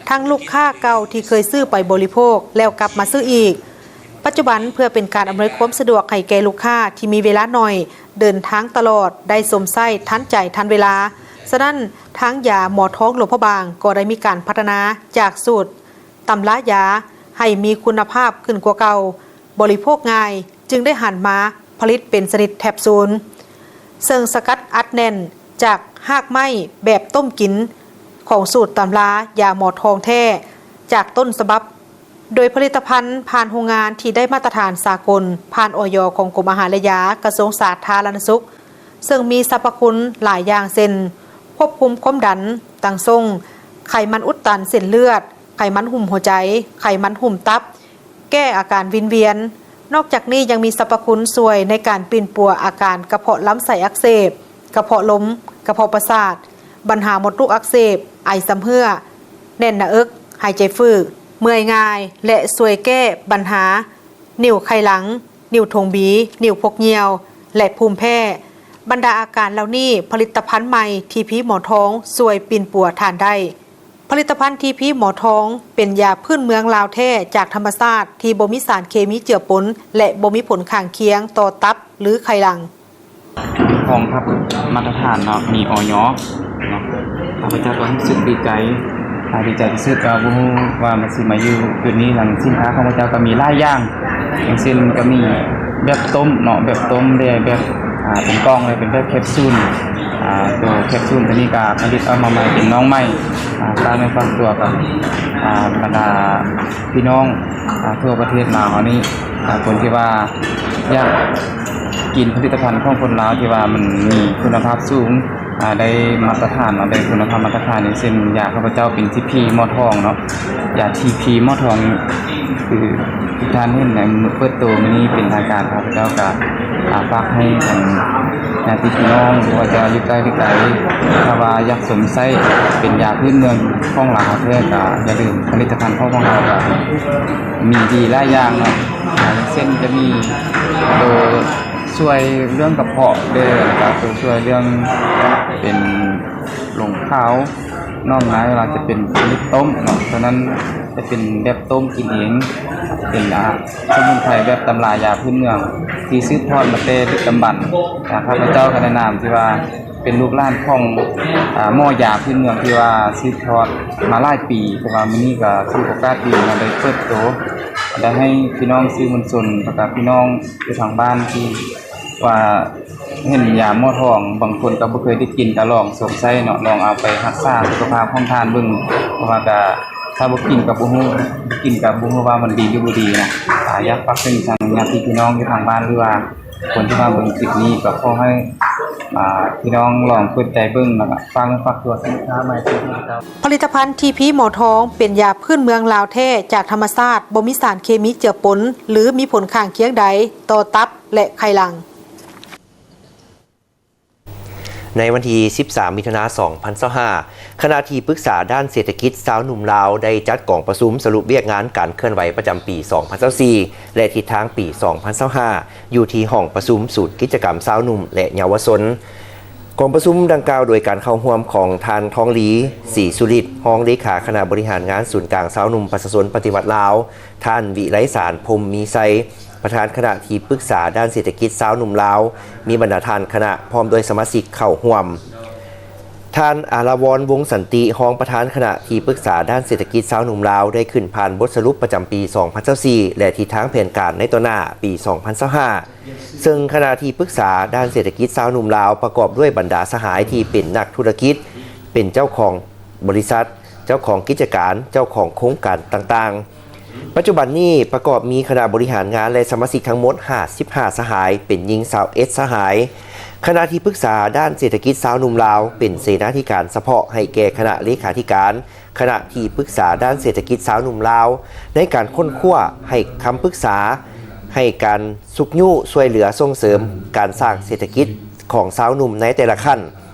ທັງລູກຄ້າເກົ່າທີ່ເຄີຍຊື້ໄປບໍລິໂພກແລ້ວກັບມາຊື້ອີກ. ປັດຈຸບັນເພື່ອເປັນການອຳນວຍຄວາມສະດວກໃຫ້ແກ່ລູກຄ້າທີ່ມີເວລາໜ້ອຍ, ເດີນທາງຕະຫຼອດ, ໄດ້ຊົມໃຊ້ທັນໃຈທັນເວລາ, ສະນັ້ນ ທາງຢາໝໍທອງຫຼວງພະບາງກໍໄດ້ມີການພັດທະນາຈາກສູດ ຕຳລາຢາໃຫ້ມີຄຸນນະພາບຂຶ້ນກວ່າເກົ່າ, ບໍລິໂພກງ່າຍ, ຈຶ່ງໄດ້ຫັນມາຜະລິດເປັນຊະນິດແຄບຊູນ, ເຊິ່ງສະກັດອັດແໜ້ນຈາກຮາກໄມ້ແບບຕົ້ມກິນຂອງສູດຕຳລາຢາໝໍທອງແທ້ຈາກຕົ້ນສະບັບ, ໂດຍຜະລິດຕະພັນຜ່ານໂຮງງານທີ່ໄດ້ມາດຕະຖານສາກົນ, ຜ່ານ ອຢ ຂອງກົມອາຫານ ແລະ ຢາ, ກະຊວງສາທາລະນະສຸກ, ເຊິ່ງມີສັບພະຄຸນຫຼາຍຢ່າງເຊັ່ນ ຄວບຄຸມຄວາມດັນ, ຕັງຊົງ, ໄຂມັນອຸດຕັນເສັ້ນເລືອດ, ໄຂມັນຫຸ້ມຫົວໃຈ, ໄຂມັນຫຸ້ມຕັບ, ແກ້ອາການວິນວຽນ. ນອກຈາກນີ້ຍັງມີສັບພະຄຸນຊ່ວຍໃນການປິ່ນປົວອາການກະເພາະລຳໄສ້ອັກເສບ, ກະເພາະລົມ, ກະເພາະປະສາດ, ບັນຫາມົດລູກອັກເສບ, ໄອຊຳເຮື້ອ, ແໜ້ນໜ້າເອິກ, ຫາຍໃຈຝືກ, ເມື່ອຍງ່າຍ ແລະ ຊ່ວຍແກ້ບັນຫາ ນິ້ວໄຂ່ຫຼັງ, ນິ້ວຖົງບີ, ນິ້ວພົກຍ່ຽວ ແລະ ພູມແພ້. ບັນດາອາການເຫຼົ່ານີ້ ຜະລິດຕະພັນໃໝ່ ທີພີ ໝໍທອງ ຊ່ວຍປິ່ນປົວທ່ານໄດ້. ຜະລິດຕະພັນ ທີພີ ໝໍທອງ ເປັນຢາພື້ນເມືອງລາວແທ້ຈາກທຳມະຊາດ ທີ່ບໍ່ມີສານເຄມີເຈືອປົນ ແລະ ບໍ່ມີຜົນຂ້າງຄຽງຕໍ່ຕັບ ຫຼື ໄຂ່ຫຼັງ. ກອງທັບມາດຕະຖານເນາະ ມີ ອຢ ເນາະ ຂ້າພະເຈົ້າກໍຮູ້ສຶກດີໃຈ ອ່າ ດີໃຈທີ່ສຸດ ກໍບໍ່ຮູ້ວ່າມັນຊິມາຢູ່ຈຸດນີ້. ຫຼັງສິນຄ້າຂອງພະເຈົ້າກໍມີຫຼາຍຢ່າງ ຢ່າງເຊັ່ນກໍມີແບບຕົ້ມເນາະ ແບບຕົ້ມ ແລະ ແບບ ອ່າ ເປັນກ່ອງ ແລະ ເປັນແບບແຄບຊູນ ອ່າ ຕົວແຄບຊູນຕົວນີ້ກໍຜະລິດອອກມາໃໝ່ ເປັນນ້ອງໃໝ່ ອ່າ ຝາກເນື້ອຝາກຕົວກັບ ອ່າ ບັນດາ ພີ່ນ້ອງ ອ່າ ທົ່ວປະເທດລາວເຮົານີ້ ອ່າ ຄົນທີ່ວ່າຢາກກິນຜະລິດຕະພັນຂອງຄົນລາວທີ່ວ່າມັນມີຄຸນນະພາບສູງ ອ່າ ໄດ້ມາດຕະຖານເນາະ ໄດ້ຄຸນນະພາບມາດຕະຖານ ຢ່າງເຊັ່ນ ຢາຂ້າພະເຈົ້າເປັນ ທີພີ ໝໍທອງເນາະ ຢາ ທີພີ ໝໍທອງ ຄື ທີ່ທ່ານເຫັນໃນມື້ເປີດໂຕມື້ນີ້ເປັນທາງການ ຂ້າພະເຈົ້າກະ ອ່າ ຝາກໃຫ້ທາງຍາດຕິພີ່ນ້ອງ ບໍ່ວ່າຈະຢູ່ໃກ້ຫຼືໄກ ຖ້າວ່າຢາກຊົມໃຊ້ເປັນຢາພື້ນເມືອງຂອງລາວແທ້ ກະຢ່າລືມຜະລິດຕະພັນຂອງພວກເຮົາກະມີດີຫຼາຍຢ່າງເນາະ ເຊັ່ນຈະມີໂຕຊ່ວຍເລື່ອງກະເພາະເດີ ແລ້ວກະໂຕຊ່ວຍເລື່ອງເປັນລົງຂາວ ໜອງໃນ ເວລາຈະເປັນຊະນິດຕົ້ມເນາະ ເທົ່ານັ້ນຈະເປັນແບບຕົ້ມກິນເອງ ເປັນ ອ່າ ສະໝຸນໄພແບບຕຳລາຢາພື້ນເມືອງ ທີ່ສືບທອດມາແຕ່ດຶກດຳບັນ. ອ່າ ຂ້າພະເຈົ້າກໍໃນນາມທີ່ວ່າ ເປັນລູກຫຼານຂອງ ອາ ໝໍຢາພື້ນເມືອງທີ່ວ່າສືບທອດມາຫຼາຍປີ, ແຕ່ວ່າມື້ນີ້ກໍຖືໂອກາດດີມາໄດ້ເປີດໂຕ ໄດ້ໃຫ້ພີ່ນ້ອງສື່ມວນຊົນ ແລ້ວກໍພີ່ນ້ອງຢູ່ທາງບ້ານທີ່ວ່າເຫັນຢາໝໍທອງ, ບາງຄົນກໍບໍ່ເຄີຍໄດ້ກິນ ກໍລອງສວມໃຊ້ເນາະ, ລອງເອົາໄປຮັກສາສຸຂະພາບຂອງທ່ານເບິ່ງ, ເພາະວ່າກໍ ຖ້າບໍ່ກິນກໍບໍ່ຮູ້, ບໍ່ກິນກໍບໍ່ຮູ້ວ່າມັນດີຫຼືບໍ່ດີນະ. ອາ ຢາກຝາກເຖິງທາງຍາດຕິພີ່ນ້ອງຢູ່ທາງບ້ານ ຫຼືວ່າຄົນທີ່ມາເບິ່ງຄລິບນີ້ ກໍຂໍໃຫ້ ອາ ພີ່ນ້ອງລອງເປີດໃຈເບິ່ງ ແລ້ວກໍຝາກເນື້ອຝາກຕົວ. ສິນຄ້າໃໝ່ທີ່ເຮົາ ຜະລິດຕະພັນ ທີ ພີ ໝໍທອງ ເປັນຢາພື້ນເມືອງລາວແທ້ ຈາກທຳມະຊາດ, ບໍ່ມີສານເຄມີເຈືອປົນ ຫຼື ມີຜົນຂ້າງຄຽງໃດຕໍ່ຕັບ ແລະ ໄຂ່ຫຼັງ. ໃນວັນທີສິບສາມ ມິຖຸນາ ສອງພັນຊາວຫ້າ ຄະນະທີ່ປຶກສາດ້ານເສດຖະກິດຊາວໜຸ່ມລາວ ໄດ້ຈັດກອງປະຊຸມສະຫຼຸບວຽກງານການເຄື່ອນໄຫວປະຈຳປີສອງພັນຊາວສີ່ ແລະ ທິດທາງປີສອງພັນຊາວຫ້າ ຢູ່ທີ່ຫ້ອງປະຊຸມສູນກິດຈະກຳຊາວໜຸ່ມ ແລະ ເຍົາວະຊົນ. ກອງປະຊຸມດັ່ງກ່າວໂດຍການເຂົ້າຮ່ວມຂອງທ່ານ ທອງລີ ສີສຸລິດ ຮອງເລຂາຄະນະບໍລິຫານງານສູນກາງຊາວໜຸ່ມປະຊາຊົນປະຕິວັດລາວ, ທ່ານ ວິໄລສານ ພົມມີໄຊ ປະທານຄະນະທີ່ປຶກສາດ້ານເສດຖະກິດຊາວໜຸ່ມລາວ, ມີບັນດາທ່ານຄະນະ ພ້ອມດ້ວຍສະມາຊິກເຂົ້າຮ່ວມ. ທ່ານ ອາລາວອນ ວົງສັນຕິ ຮອງປະທານຄະນະທີ່ປຶກສາດ້ານເສດຖະກິດຊາວໜຸ່ມລາວ ໄດ້ຂຶ້ນຜ່ານບົດສະຫຼຸບປະຈຳປີສອງພັນຊາວສີ່ ແລະ ທິດທາງແຜນການໃນຕໍ່ໜ້າປີສອງພັນຊາວຫ້າ ເຊິ່ງຄະນະທີ່ປຶກສາດ້ານເສດຖະກິດຊາວໜຸ່ມລາວ ປະກອບດ້ວຍບັນດາສະຫາຍທີ່ເປັນນັກທຸລະກິດ, ເປັນເຈົ້າຂອງບໍລິສັດ, ເຈົ້າຂອງກິດຈະການ, ເຈົ້າຂອງໂຄງການຕ່າງໆ. ປັດຈຸບັນນີ້ປະກອບມີຄະນະບໍລິຫານງານ ແລະ ສະມາຊິກທັງໝົດຫ້າສິບຫ້າສະຫາຍ, ເປັນຍິງຊາວເອັດສະຫາຍ. ຄະນະທີ່ປຶກສາດ້ານເສດຖະກິດຊາວໜຸ່ມລາວ ເປັນເສນາທິການສະເພາະໃຫ້ແກ່ຄະນະເລຂາທິການ ຄະນະທີ່ປຶກສາດ້ານເສດຖະກິດຊາວໜຸ່ມລາວ ໃນການຄົ້ນຄວ້າ, ໃຫ້ຄຳປຶກສາ, ໃຫ້ການຊຸກຍູ້ຊ່ວຍເຫຼືອສົ່ງເສີມການສ້າງເສດຖະກິດຂອງຊາວໜຸ່ມໃນແຕ່ລະຂັ້ນ.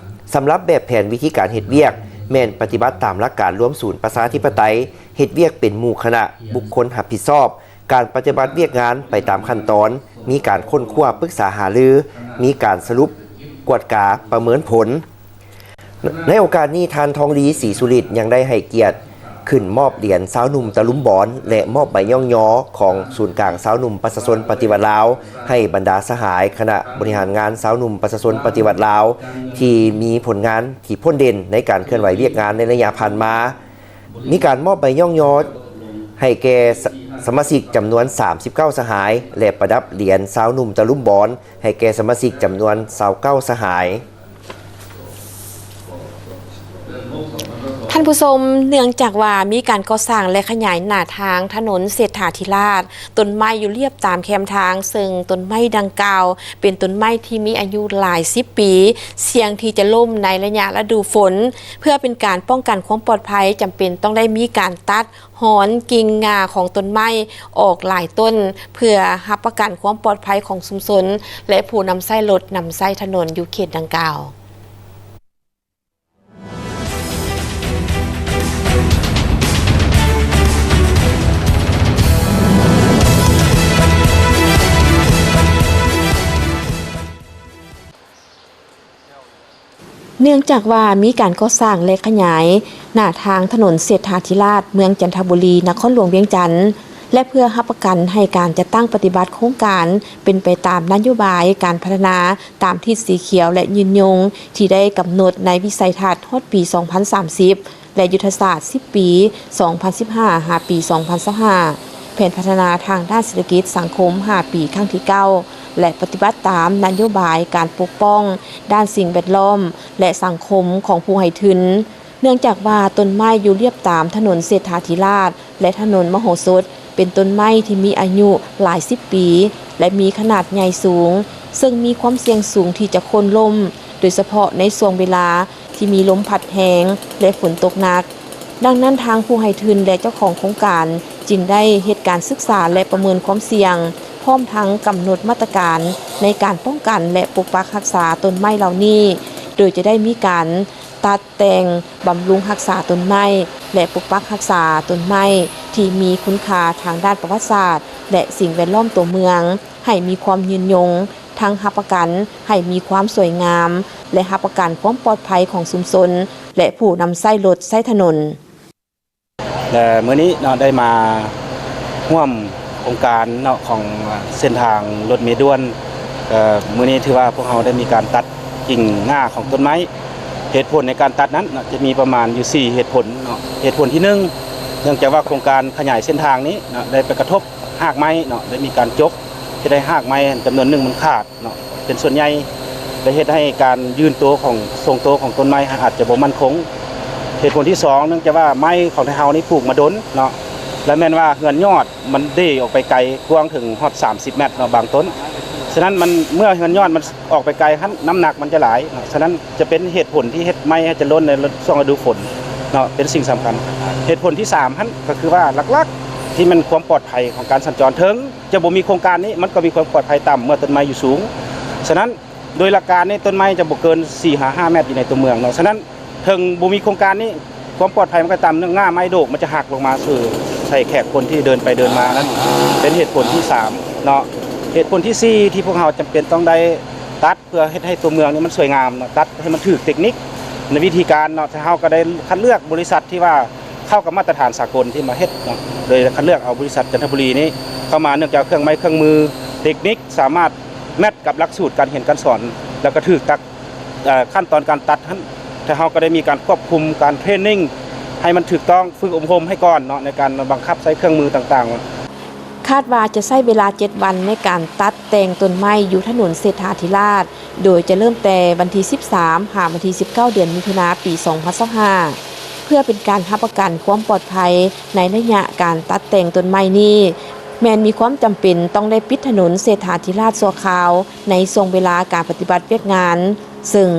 ສຳລັບແບບແຜນວິທີການເຮັດວຽກ ແມ່ນປະຕິບັດຕາມຫຼັກການລວມສູນປະຊາທິປະໄຕ, ເຮັດວຽກເປັນໝູ່ຄະນະ, ບຸກຄົນຮັບຜິດຊອບ, ການປະຕິບັດວຽກງານໄປຕາມຂັ້ນຕອນ, ມີການຄົ້ນຄວ້າປຶກສາຫາລື, ມີການສະຫຼຸບ, ກວດກາ, ປະເມີນຜົນ. ໃນໂອກາດນີ້ ທ່ານ ທອງລີ ສີສຸລິດ ຍັງໄດ້ໃຫ້ກຽດຂຶ້ນມອບຫຼຽນຊາວໜຸ່ມຕະລຸມບອນ ແລະ ມອບໃບຍ້ອງຍໍຂອງສູນກາງຊາວໜຸ່ມປະຊາຊົນປະຕິວັດລາວ ໃຫ້ບັນດາສະຫາຍຄະນະບໍລິຫານງານຊາວໜຸ່ມປະຊາຊົນປະຕິວັດລາວ ທີ່ມີຜົນງານທີ່ພົ້ນເດັ່ນໃນການເຄື່ອນໄຫວວຽກງານໃນໄລຍະຜ່ານມາ. ມີການມອບໃບຍ້ອງຍໍໃຫ້ແກ່ສະ ສະມາຊິກຈຳນວນສາມສິບເກົ້າສະຫາຍ ແລະ ປະດັບຫຼຽນຊາວໜຸ່ມຕະລຸມບອນໃຫ້ແກ່ສະມາຊິກຈຳນວນຊາວເກົ້າສະຫາຍ. ທ່ານຜູ້ຊົມ, ເນື່ອງຈາກວ່າມີການກໍ່ສ້າງ ແລະ ຂະຫຍາຍໜ້າທາງຖະໜົນເສດຖາທິລາດ, ຕົ້ນໄມ້ຢູ່ລຽບຕາມແຄມທາງ, ເຊິ່ງຕົ້ນໄມ້ດັ່ງກ່າວເປັນຕົ້ນໄມ້ທີ່ມີອາຍຸຫຼາຍສິບປີ, ສ່ຽງທີ່ຈະລົ້ມໃນໄລຍະລະດູຝົນ. ເພື່ອເປັນການປ້ອງກັນຄວາມປອດໄພ, ຈຳເປັນຕ້ອງໄດ້ມີການຕັດ ຮອນ, ກິ່ງ, ງ່າຂອງຕົ້ນໄມ້ອອກຫຼາຍຕົ້ນ ເພື່ອຮັບປະກັນຄວາມປອດໄພຂອງຊຸມຊົນ ແລະ ຜູ້ນຳໃຊ້ລົດ, ນຳໃຊ້ຖະໜົນຢູ່ເຂດດັ່ງກ່າວ. ເນື່ອງຈາກວ່າມີການກໍ່ສ້າງ ແລະ ຂະຫຍາຍໜ້າທາງຖະໜົນເສດຖາທິລາດ ເມືອງຈັນທະບູລີ ນະຄອນຫຼວງວຽງຈັນ ແລະ ເພື່ອຮັບປະກັນໃຫ້ການຈັດຕັ້ງປະຕິບັດໂຄງການເປັນໄປຕາມນະໂຍບາຍການພັດທະນາຕາມທິດສີຂຽວ ແລະ ຍືນຍົງ ທີ່ໄດ້ກຳນົດໃນວິໄສທັດຮອດປີສອງພັນສາມສິບ ແລະ ຍຸດທະສາດສິບປີ ສອງພັນສິບຫ້າ ຫາປີສອງພັນຊາວຫ້າ, ແຜນພັດທະນາທາງດ້ານເສດຖະກິດສັງຄົມຫ້າປີຄັ້ງທີເກົ້າ ແລະ ປະຕິບັດຕາມນະໂຍບາຍການປົກປ້ອງດ້ານສິ່ງແວດລ້ອມ ແລະ ສັງຄົມຂອງຜູ້ໃຫ້ທຶນ. ເນື່ອງຈາກວ່າຕົ້ນໄມ້ຢູ່ລຽບຕາມຖະໜົນເສດຖາທິລາດ ແລະ ຖະໜົນມະໂຫສົດ ເປັນຕົ້ນໄມ້ທີ່ມີອາຍຸຫຼາຍສິບປີ ແລະ ມີຂະໜາດໃຫຍ່ສູງ, ເຊິ່ງມີຄວາມສ່ຽງສູງທີ່ຈະໂຄ່ນລົ້ມ, ໂດຍສະເພາະໃນຊ່ວງເວລາ ທີ່ມີລົມພັດແຮງ ແລະ ຝົນຕົກໜັກ. ດັ່ງນັ້ນ, ທາງຜູ້ໃຫ້ທຶນ ແລະ ເຈົ້າຂອງໂຄງການ ຈຶ່ງໄດ້ເຮັດການສຶກສາ ແລະ ປະເມີນຄວາມສ່ຽງ, ພ້ອມທັງກຳນົດມາດຕະການໃນການປ້ອງກັນ ແລະ ປົກປັກຮັກສາຕົ້ນໄມ້ເຫຼົ່ານີ້, ໂດຍຈະໄດ້ມີການຕັດແຕ່ງ, ບຳລຸງຮັກສາຕົ້ນໄມ້ ແລະ ປົກປັກຮັກສາຕົ້ນໄມ້ທີ່ມີຄຸນຄ່າທາງດ້ານປະຫວັດສາດ ແລະ ສິ່ງແວດລ້ອມຕົວເມືອງ ໃຫ້ມີຄວາມຍືນຍົງ, ທັງຮັບປະກັນໃຫ້ມີຄວາມສວຍງາມ ແລະ ຮັບປະກັນຄວາມປອດໄພຂອງຊຸມຊົນ ແລະ ຜູ້ນຳໃຊ້ລົດໃຊ້ຖະໜົນ. ແລະ ມື້ນີ້ເນາະ ໄດ້ມາຮ່ວມໂຄງການເນາະ ຂອງເສັ້ນທາງລົດເມດ່ວນ. ເອີ ມື້ນີ້ຖືວ່າພວກເຮົາໄດ້ມີການຕັດ ກິ່ງງ່າຂອງຕົ້ນໄມ້. ເຫດຜົນໃນການຕັດນັ້ນເນາະ ຈະມີປະມານຢູ່ສີ່ເຫດຜົນເນາະ. ເຫດຜົນທີໜຶ່ງ ເນື່ອງຈາກວ່າໂຄງການຂະຫຍາຍເສັ້ນທາງນີ້ເນາະ ໄດ້ໄປກະທົບຮາກໄມ້ເນາະ ໄດ້ມີການຈົກ ເຮັດໃຫ້ຮາກໄມ້ຈຳນວນໜຶ່ງມັນຂາດເນາະ ເປັນສ່ວນໃຫຍ່ ແລະ ເຮັດໃຫ້ການຢືນໂຕຂອງ ຊົງໂຕຂອງຕົ້ນໄມ້ອາດຈະບໍ່ໝັ້ນຄົງ. ເຫດຜົນທີສອງ ເນື່ອງຈາກວ່າໄມ້ຂອງໄທເຮົານີ້ປູກມາດົນເນາະ ແລະ ແມ່ນວ່າເຮືອນຍອດ ມັນເດອອກໄປໄກກວ້າງເຖິງຮອດສາມສິບແມັດເນາະ ບາງຕົ້ນ. ສະນັ້ນມັນ ເມື່ອເຮືອນຍອດມັນອອກໄປໄກຫັ້ນ ນ້ຳໜັກມັນຈະຫຼາຍເນາະ. ສະນັ້ນຈະເປັນເຫດຜົນທີ່ເຮັດໄມ້ໃຫ້ຈະຫຼົ່ນໃນຊ່ວງລະດູຝົນເນາະ ເປັນສິ່ງສຳຄັນ. ເຫດຜົນທີສາມຫັ້ນ ກໍຄືວ່າຫຼັກໆ ທີ່ແມ່ນຄວາມປອດໄພຂອງການສັນຈອນ ເຖິງຈະບໍ່ມີໂຄງການນີ້ ມັນກໍມີຄວາມປອດໄພຕ່ຳເມື່ອຕົ້ນໄມ້ຢູ່ສູງ. ສະນັ້ນ ໂດຍຫຼັກການນີ້ ຕົ້ນໄມ້ຈະບໍ່ເກີນສີ່ຫາຫ້າແມັດຢູ່ໃນຕົວເມືອງເນາະ. ສະນັ້ນ ເຖິງບໍ່ມີໂຄງການນີ້ ຄວາມປອດໄພມັນກໍຕ່ຳ ເນື່ອງງ່າໄມ້ໂດກມັນຈະຫັກລົງມາສູ່ ໃສ່ແຂກຄົນທີ່ເດີນໄປເດີນມານັ້ນ ເປັນເຫດຜົນທີສາມເນາະ. ເຫດຜົນທີສີ່ ທີ່ພວກເຮົາຈຳເປັນຕ້ອງໄດ້ຕັດ ເພື່ອເຮັດໃຫ້ຕົວເມືອງນີ້ມັນສວຍງາມເນາະ ຕັດໃຫ້ມັນຖືກເຕັກນິກໃນວິທີການເນາະ. ແຕ່ເຮົາກໍໄດ້ຄັດເລືອກບໍລິສັດທີ່ວ່າເຂົ້າກັບມາດຕະຖານສາກົນທີ່ມາເຮັດເນາະ ໂດຍຄັດເລືອກເອົາບໍລິສັດຈັນທະບູລີນີ້ເຂົ້າມາ ເນື່ອງຈາກເຄື່ອງໄມ້ເຄື່ອງມືເຕັກນິກສາມາດ ແມັດກັບຫຼັກສູດການຮຽນການສອນ ແລ້ວກໍຖືກຕັກ ເອີ ຂັ້ນຕອນການຕັດຫັ້ນ ແຕ່ເຮົາກໍໄດ້ມີການຄວບຄຸມ ການເທຣນນິງໃຫ້ມັນຖືກຕ້ອງ, ຝຶກອົບຮົມໃຫ້ກ່ອນເນາະ ໃນການບັງຄັບໃຊ້ເຄື່ອງມືຕ່າງໆ. ຄາດວ່າຈະໃຊ້ເວລາເຈັດວັນໃນການຕັດແຕ່ງຕົ້ນໄມ້ຢູ່ຖະໜົນເສດຖາທິລາດ, ໂດຍຈະເລີ່ມແຕ່ວັນທີສິບສາມ ຫາວັນທີສິບເກົ້າ ເດືອນມິຖຸນາ ປີສອງພັນຊາວຫ້າ. ເພື່ອເປັນການຮັບປະກັນຄວາມປອດໄພໃນໄລຍະການຕັດແຕ່ງຕົ້ນໄມ້ນີ້, ແມ່ນມີຄວາມຈຳເປັນຕ້ອງໄດ້ປິດຖະໜົນເສດຖາທິລາດຊົ່ວຄາວ ໃນຊ່ວງເວລາການປະຕິບັດວຽກງານ, ເຊິ່ງ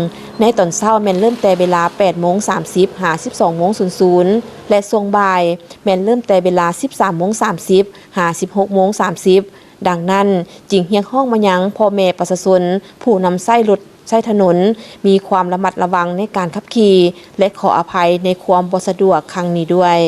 ໃນຕອນເຊົ້າແມ່ນເລີ່ມແຕ່ເວລາແປດໂມງສາມສິບ ຫາສິບສອງໂມງສູນ ແລະ ຊ່ວງບ່າຍແມ່ນເລີ່ມແຕ່ເວລາສິບສາມໂມງສາມສິບ ຫາສິບຫົກໂມງສາມສິບ. ດັ່ງນັ້ນ, ຈຶ່ງຮຽກຮ້ອງມາຍັງພໍ່ແມ່ປະຊາຊົນຜູ້ນຳໃຊ້ລົດໃຊ້ຖະໜົນ ມີຄວາມລະມັດລະວັງໃນການຂັບຂີ່ ແລະ ຂໍອະໄພໃນຄວາມບໍ່ສະດວກຄັ້ງນີ້ດ້ວຍ.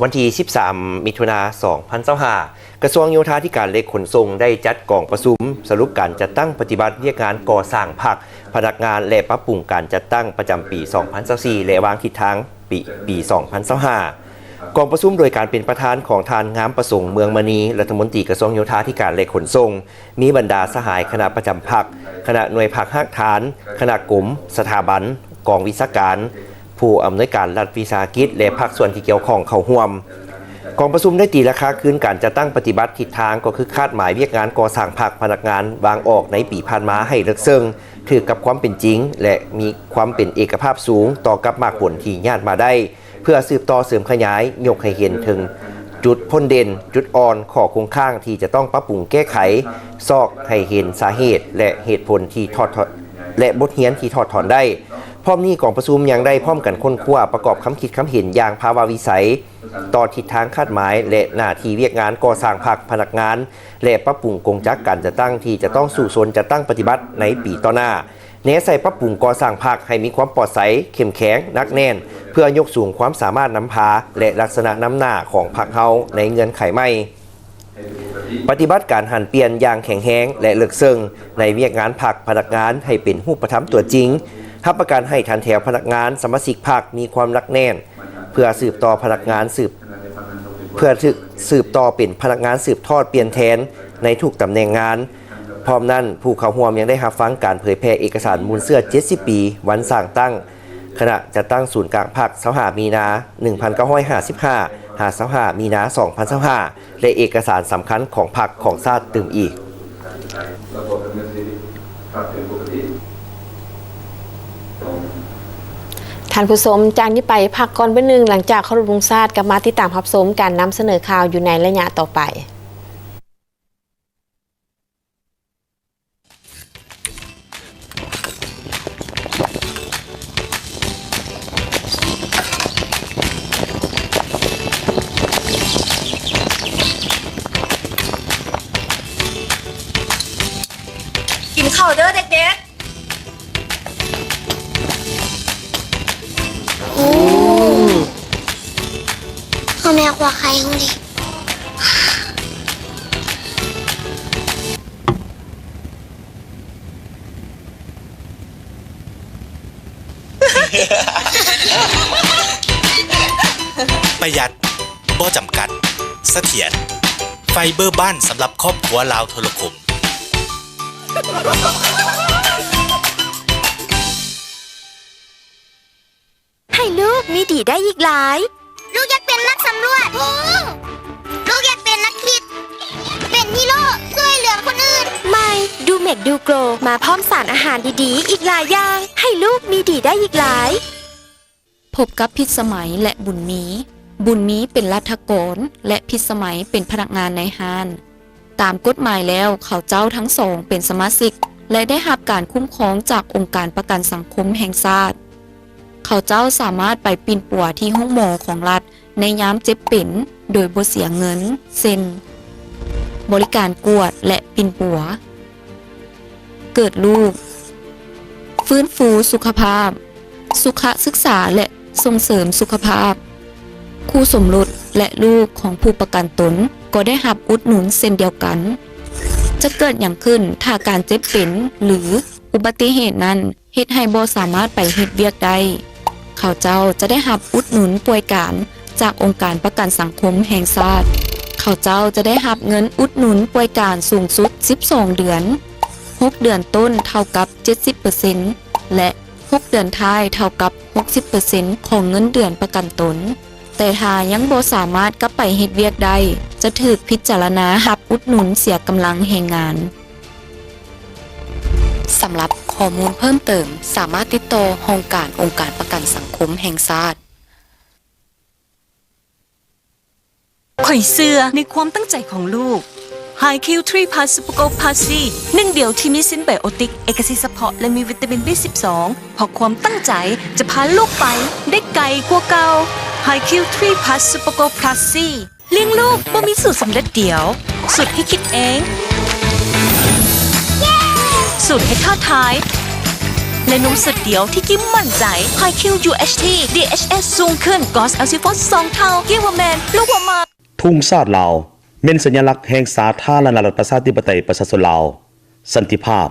ວັນທີສິບສາມ ມິຖຸນາ ສອງພັນຊາວຫ້າ, ກະຊວງໂຍທາທິການ ແລະ ຂົນສົ່ງ ໄດ້ຈັດກອງປະຊຸມສະຫຼຸບການຈັດຕັ້ງປະຕິບັດວຽກງານກໍ່ສ້າງພັກ, ພະນັກງານ ແລະ ປັບປຸງການຈັດຕັ້ງປະຈຳປີສອງພັນຊາວສີ່ ແລະ ວາງທິດທາງປີ ປີສອງພັນຊາວຫ້າ. ກອງປະຊຸມໂດຍການເປັນປະທານຂອງທ່ານ ງາມປະສົງ ເມືອງມະນີ, ລັດຖະມົນຕີກະຊວງໂຍທາທິການ ແລະ ຂົນສົ່ງ, ມີບັນດາສະຫາຍຄະນະປະຈຳພັກ, ຄະນະໜ່ວຍພັກຮາກຖານ, ຄະນະກົມ, ສະຖາບັນ, ກອງວິຊາການ, ຜູ້ອຳນວຍການລັດວິສາຫະກິດ ແລະ ພາກສ່ວນທີ່ກ່ຽວຂ້ອງເຂົ້າຮ່ວມ. ກອງປະຊຸມໄດ້ຕີລາຄາຄືນການຈັດຕັ້ງປະຕິບັດ, ທິດທາງກໍຄືຄາດໝາຍວຽກງານກໍ່ສ້າງພັກ, ພະນັກງານວາງອອກໃນປີຜ່ານມາໃຫ້ເລິກເຊິ່ງ, ຖືກກັບຄວາມເປັນຈິງ ແລະ ມີຄວາມເປັນເອກະພາບສູງຕໍ່ກັບໝາກຜົນທີ່ຍາດມາໄດ້. ເພື່ອສືບຕໍ່ເສີມຂະຫຍາຍ, ຍົກໃຫ້ເຫັນເຖິງຈຸດພົ້ນເດັ່ນ, ຈຸດອ່ອນ, ຂໍ້ຄົງຄ້າງທີ່ຈະຕ້ອງປັບປຸງແກ້ໄຂ, ຊອກໃຫ້ເຫັນສາເຫດ ແລະ ເຫດຜົນທີ່ຖອດ ແລະ ບົດຮຽນທີ່ຖອດຖອນໄດ້. ພ້ອມນີ້, ກອງປະຊຸມຍັງໄດ້ພ້ອມກັນຄົ້ນຄວ້າປະກອບຄຳຄິດຄຳເຫັນຢ່າງພາວະວິໄສ ຕໍ່ທິດທາງຄາດໝາຍ ແລະ ໜ້າທີ່ວຽກງານກໍ່ສ້າງພັກ, ພະນັກງານ ແລະ ປັບປຸງກົງຈັກການຈັດຕັ້ງທີ່ຈະຕ້ອງສູ້ຊົນຈັດຕັ້ງປະຕິບັດໃນປີຕໍ່ໜ້າ. ແນໃສ່ປັບປຸງກໍ່ສ້າງພັກໃຫ້ມີຄວາມປອດໃສ, ເຂັ້ມແຂງ, ໜັກແໜ້ນ, ເພື່ອຍົກສູງຄວາມສາມາດນຳພາ ແລະ ລັກສະນະນຳໜ້າຂອງພັກເຮົາໃນເງື່ອນໄຂໃໝ່. ປະຕິບັດການຫັນປ່ຽນຢ່າງແຂງແຮງ ແລະ ເລິກເຊິ່ງໃນວຽກງານພັກ, ພະນັກງານໃຫ້ເປັນຮູບປະທຳຕົວຈິງ, ຮັບປະກັນໃຫ້ຖັນແຖວພະນັກງານ, ສະມາຊິກພັກມີຄວາມໜັກແໜ້ນ ເພື່ອສືບຕໍ່ພະນັກງານສືບ ເພື່ອສືບ ສືບຕໍ່ເປັນພະນັກງານສືບທອດປ່ຽນແທນໃນທຸກຕຳແໜ່ງງານ. ພ້ອມນັ້ນ, ຜູ້ເຂົ້າຮ່ວມຍັງໄດ້ຮັບຟັງການເຜີຍແຜ່ເອກະສານມູນເຊື້ອເຈັດສິບປີວັນສ້າງຕັ້ງຄະນະຈັດຕັ້ງສູນກາງພັກ ຊາວຫ້າ ມີນາ ໜຶ່ງພັນເກົ້າຮ້ອຍຫ້າສິບຫ້າ ຫາ ຊາວຫ້າ ມີນາ ສອງພັນຊາວຫ້າ ແລະ ເອກະສານສຳຄັນຂອງພັກຂອງຊາດຕື່ມອີກ. ທ່ານຜູ້ຊົມ, ຈາກນີ້ໄປພັກກ່ອນເບື້ອງໜຶ່ງ, ຫຼັງຈາກເຄົາລົບລົງຊາດ ກັບມາຕິດຕາມຮັບຊົມການນຳສະເໜີຂ່າວຢູ່ໃນໄລຍະຕໍ່ໄປ. ກິນເຂົ້າເດີ້ເດັກໆ. ໂອ້ ເຮົາແມ່ນຄວາມໄຄເຮົາເດ. ປະຢັດ, ບໍ່ຈຳກັດ, ສະຖຽນ, ໄຟ ໄຟເບີບ້ານສຳລັບຄອບຄົວລາວໂທລະຄົມ. ໃຫ້ລູກມີດີໄດ້ອີກຫຼາຍ. ລູກຢາກເປັນນັກສຳຫຼວດ. ໂອ້ ລູກຢາກເປັນນັກຄິດ ເປັນຮີໂຣ ຊ່ວຍເຫຼືອຄົນອື່ນ. ໃໝ່ ດູເມັກດູໂກຣ ມາພ້ອມສານອາຫານດີໆອີກຫຼາຍຢ່າງ ໃຫ້ລູກມີດີໄດ້ອີກຫຼາຍ. ພົບກັບພິດສະໄໝ ແລະ ບຸນມີ. ບຸນມີເປັນລັດຖະກອນ ແລະ ພິດສະໄໝເປັນພະນັກງານນາຍຮ້ານ. ຕາມກົດໝາຍແລ້ວ ເຂົາເຈົ້າທັງສອງເປັນສະມາຊິກ ແລະ ໄດ້ຮັບການຄຸ້ມຄອງຈາກອົງການປະກັນສັງຄົມແຫ່ງຊາດ. ເຂົາເຈົ້າສາມາດໄປປິ່ນປົວທີ່ໂຮງໝໍຂອງລັດໃນຍາມເຈັບເປັນໂດຍບໍ່ເສຍເງິນ ເຊັ່ນ ບໍລິການກວດ ແລະ ປິ່ນປົວ. ເກີດລູກ, ຟື້ນຟູສຸຂະພາບ, ສຸຂະສຶກສາ ແລະ ສົ່ງເສີມສຸຂະພາບ. ຄູ່ສົມລົດ ແລະ ລູກຂອງຜູ້ປະກັນຕົນກໍໄດ້ຮັບອຸດໜູນເຊັ່ນດຽວກັນ. ຈະເກີດຫຍັງຂຶ້ນຖ້າການເຈັບເປັນ ຫຼື ອຸບັດຕິເຫດນັ້ນເຮັດໃຫ້ບໍ່ສາມາດໄປເຮັດວຽກໄດ້? ເຂົາເຈົ້າຈະໄດ້ຮັບອຸດໜູນປ່ວຍການຈາກອົງການປະກັນສັງຄົມແຫ່ງຊາດ. ເຂົາເຈົ້າຈະໄດ້ຮັບເງິນອຸດໜູນປ່ວຍການສູງສຸດສິບສອງເດືອນ, ຫົກເດືອນຕົ້ນເທົ່າກັບເຈັດສິບເປີເຊັນ ແລະ ຫົກເດືອນທ້າຍເທົ່າກັບຫົກສິບເປີເຊັນຂອງເງິນເດືອນປະກັນຕົນ. ແຕ່ຖ້າຍັງບໍ່ສາມາດກັບໄປເຮັດວຽກໄດ້, ຈະຖືກພິຈາລະນາຮັບອຸດໜູນເສຍກຳລັງແຮງງານ. ສຳລັບຂໍ້ມູນເພີ່ມເຕີມ, ສາມາດຕິດຕໍ່ຫ້ອງການອົງການປະກັນສັງຄົມແຫ່ງຊາດ. ຂ້ອຍເຊື່ອໃນຄວາມຕັ້ງໃຈຂອງລູກ. ໄຮຄິວ ທຣີ ພລັສ ຊຸບເປີ ໂກລ ພລັສ ຊີ ໜຶ່ງດຽວທີ່ມີຊິ້ນໄບໂອຕິກ ເອກະສິດສະເພາະ ແລະ ມີວິຕາມິນ ບີສິບສອງ ເພາະຄວາມຕັ້ງໃຈຈະພາລູກໄປໄດ້ໄກກວ່າເກົ່າ. ໄຮຄິວ ທຣີ ພລັສ ຊຸບເປີ ໂກລ ພລັສ ຊີ ລ້ຽງລູກບໍ່ມີສູດສຳເລັດດຽວ, ສູດທີ່ຄິດເອງ, ສູດທີ່ທ້າທາຍ ແລະ ນົມສູດດຽວທີ່ກິນໝັ້ນໃຈ. ໄຮຄິວ ຢູ ເອັດ ທີ ດີ ເອັດ ເອັດ ສູງຂຶ້ນ, ກອສ ແອລ ຊີ ໂຟ ສອງເທົ່າ. ກິນວ່າແມ່ນ, ລູກວ່າມັກ. ທຸງຊາດລາວ ແມ່ນສັນຍະລັກແຫ່ງສາທາລະນະລັດ ປະຊາທິປະໄຕ ປະຊາຊົນລາວ, ສັນຕິພາບ,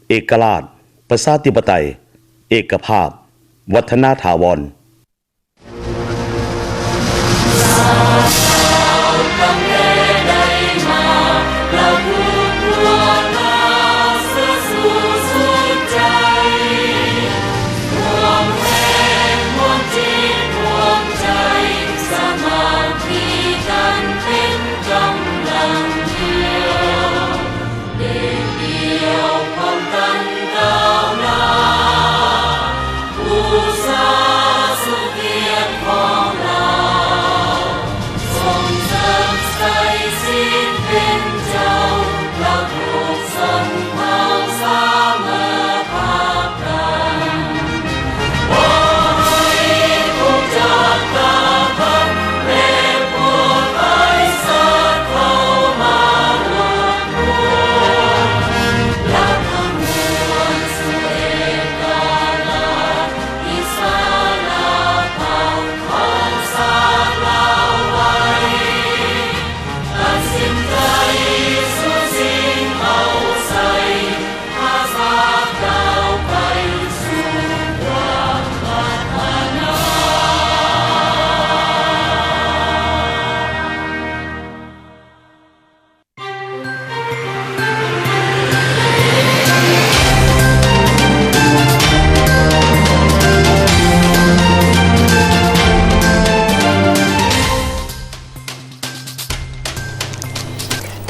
ເອກະລາດ, ປະຊາທິປະໄຕ, ເອກະພາບ, ວັດທະນາຖາວອນ.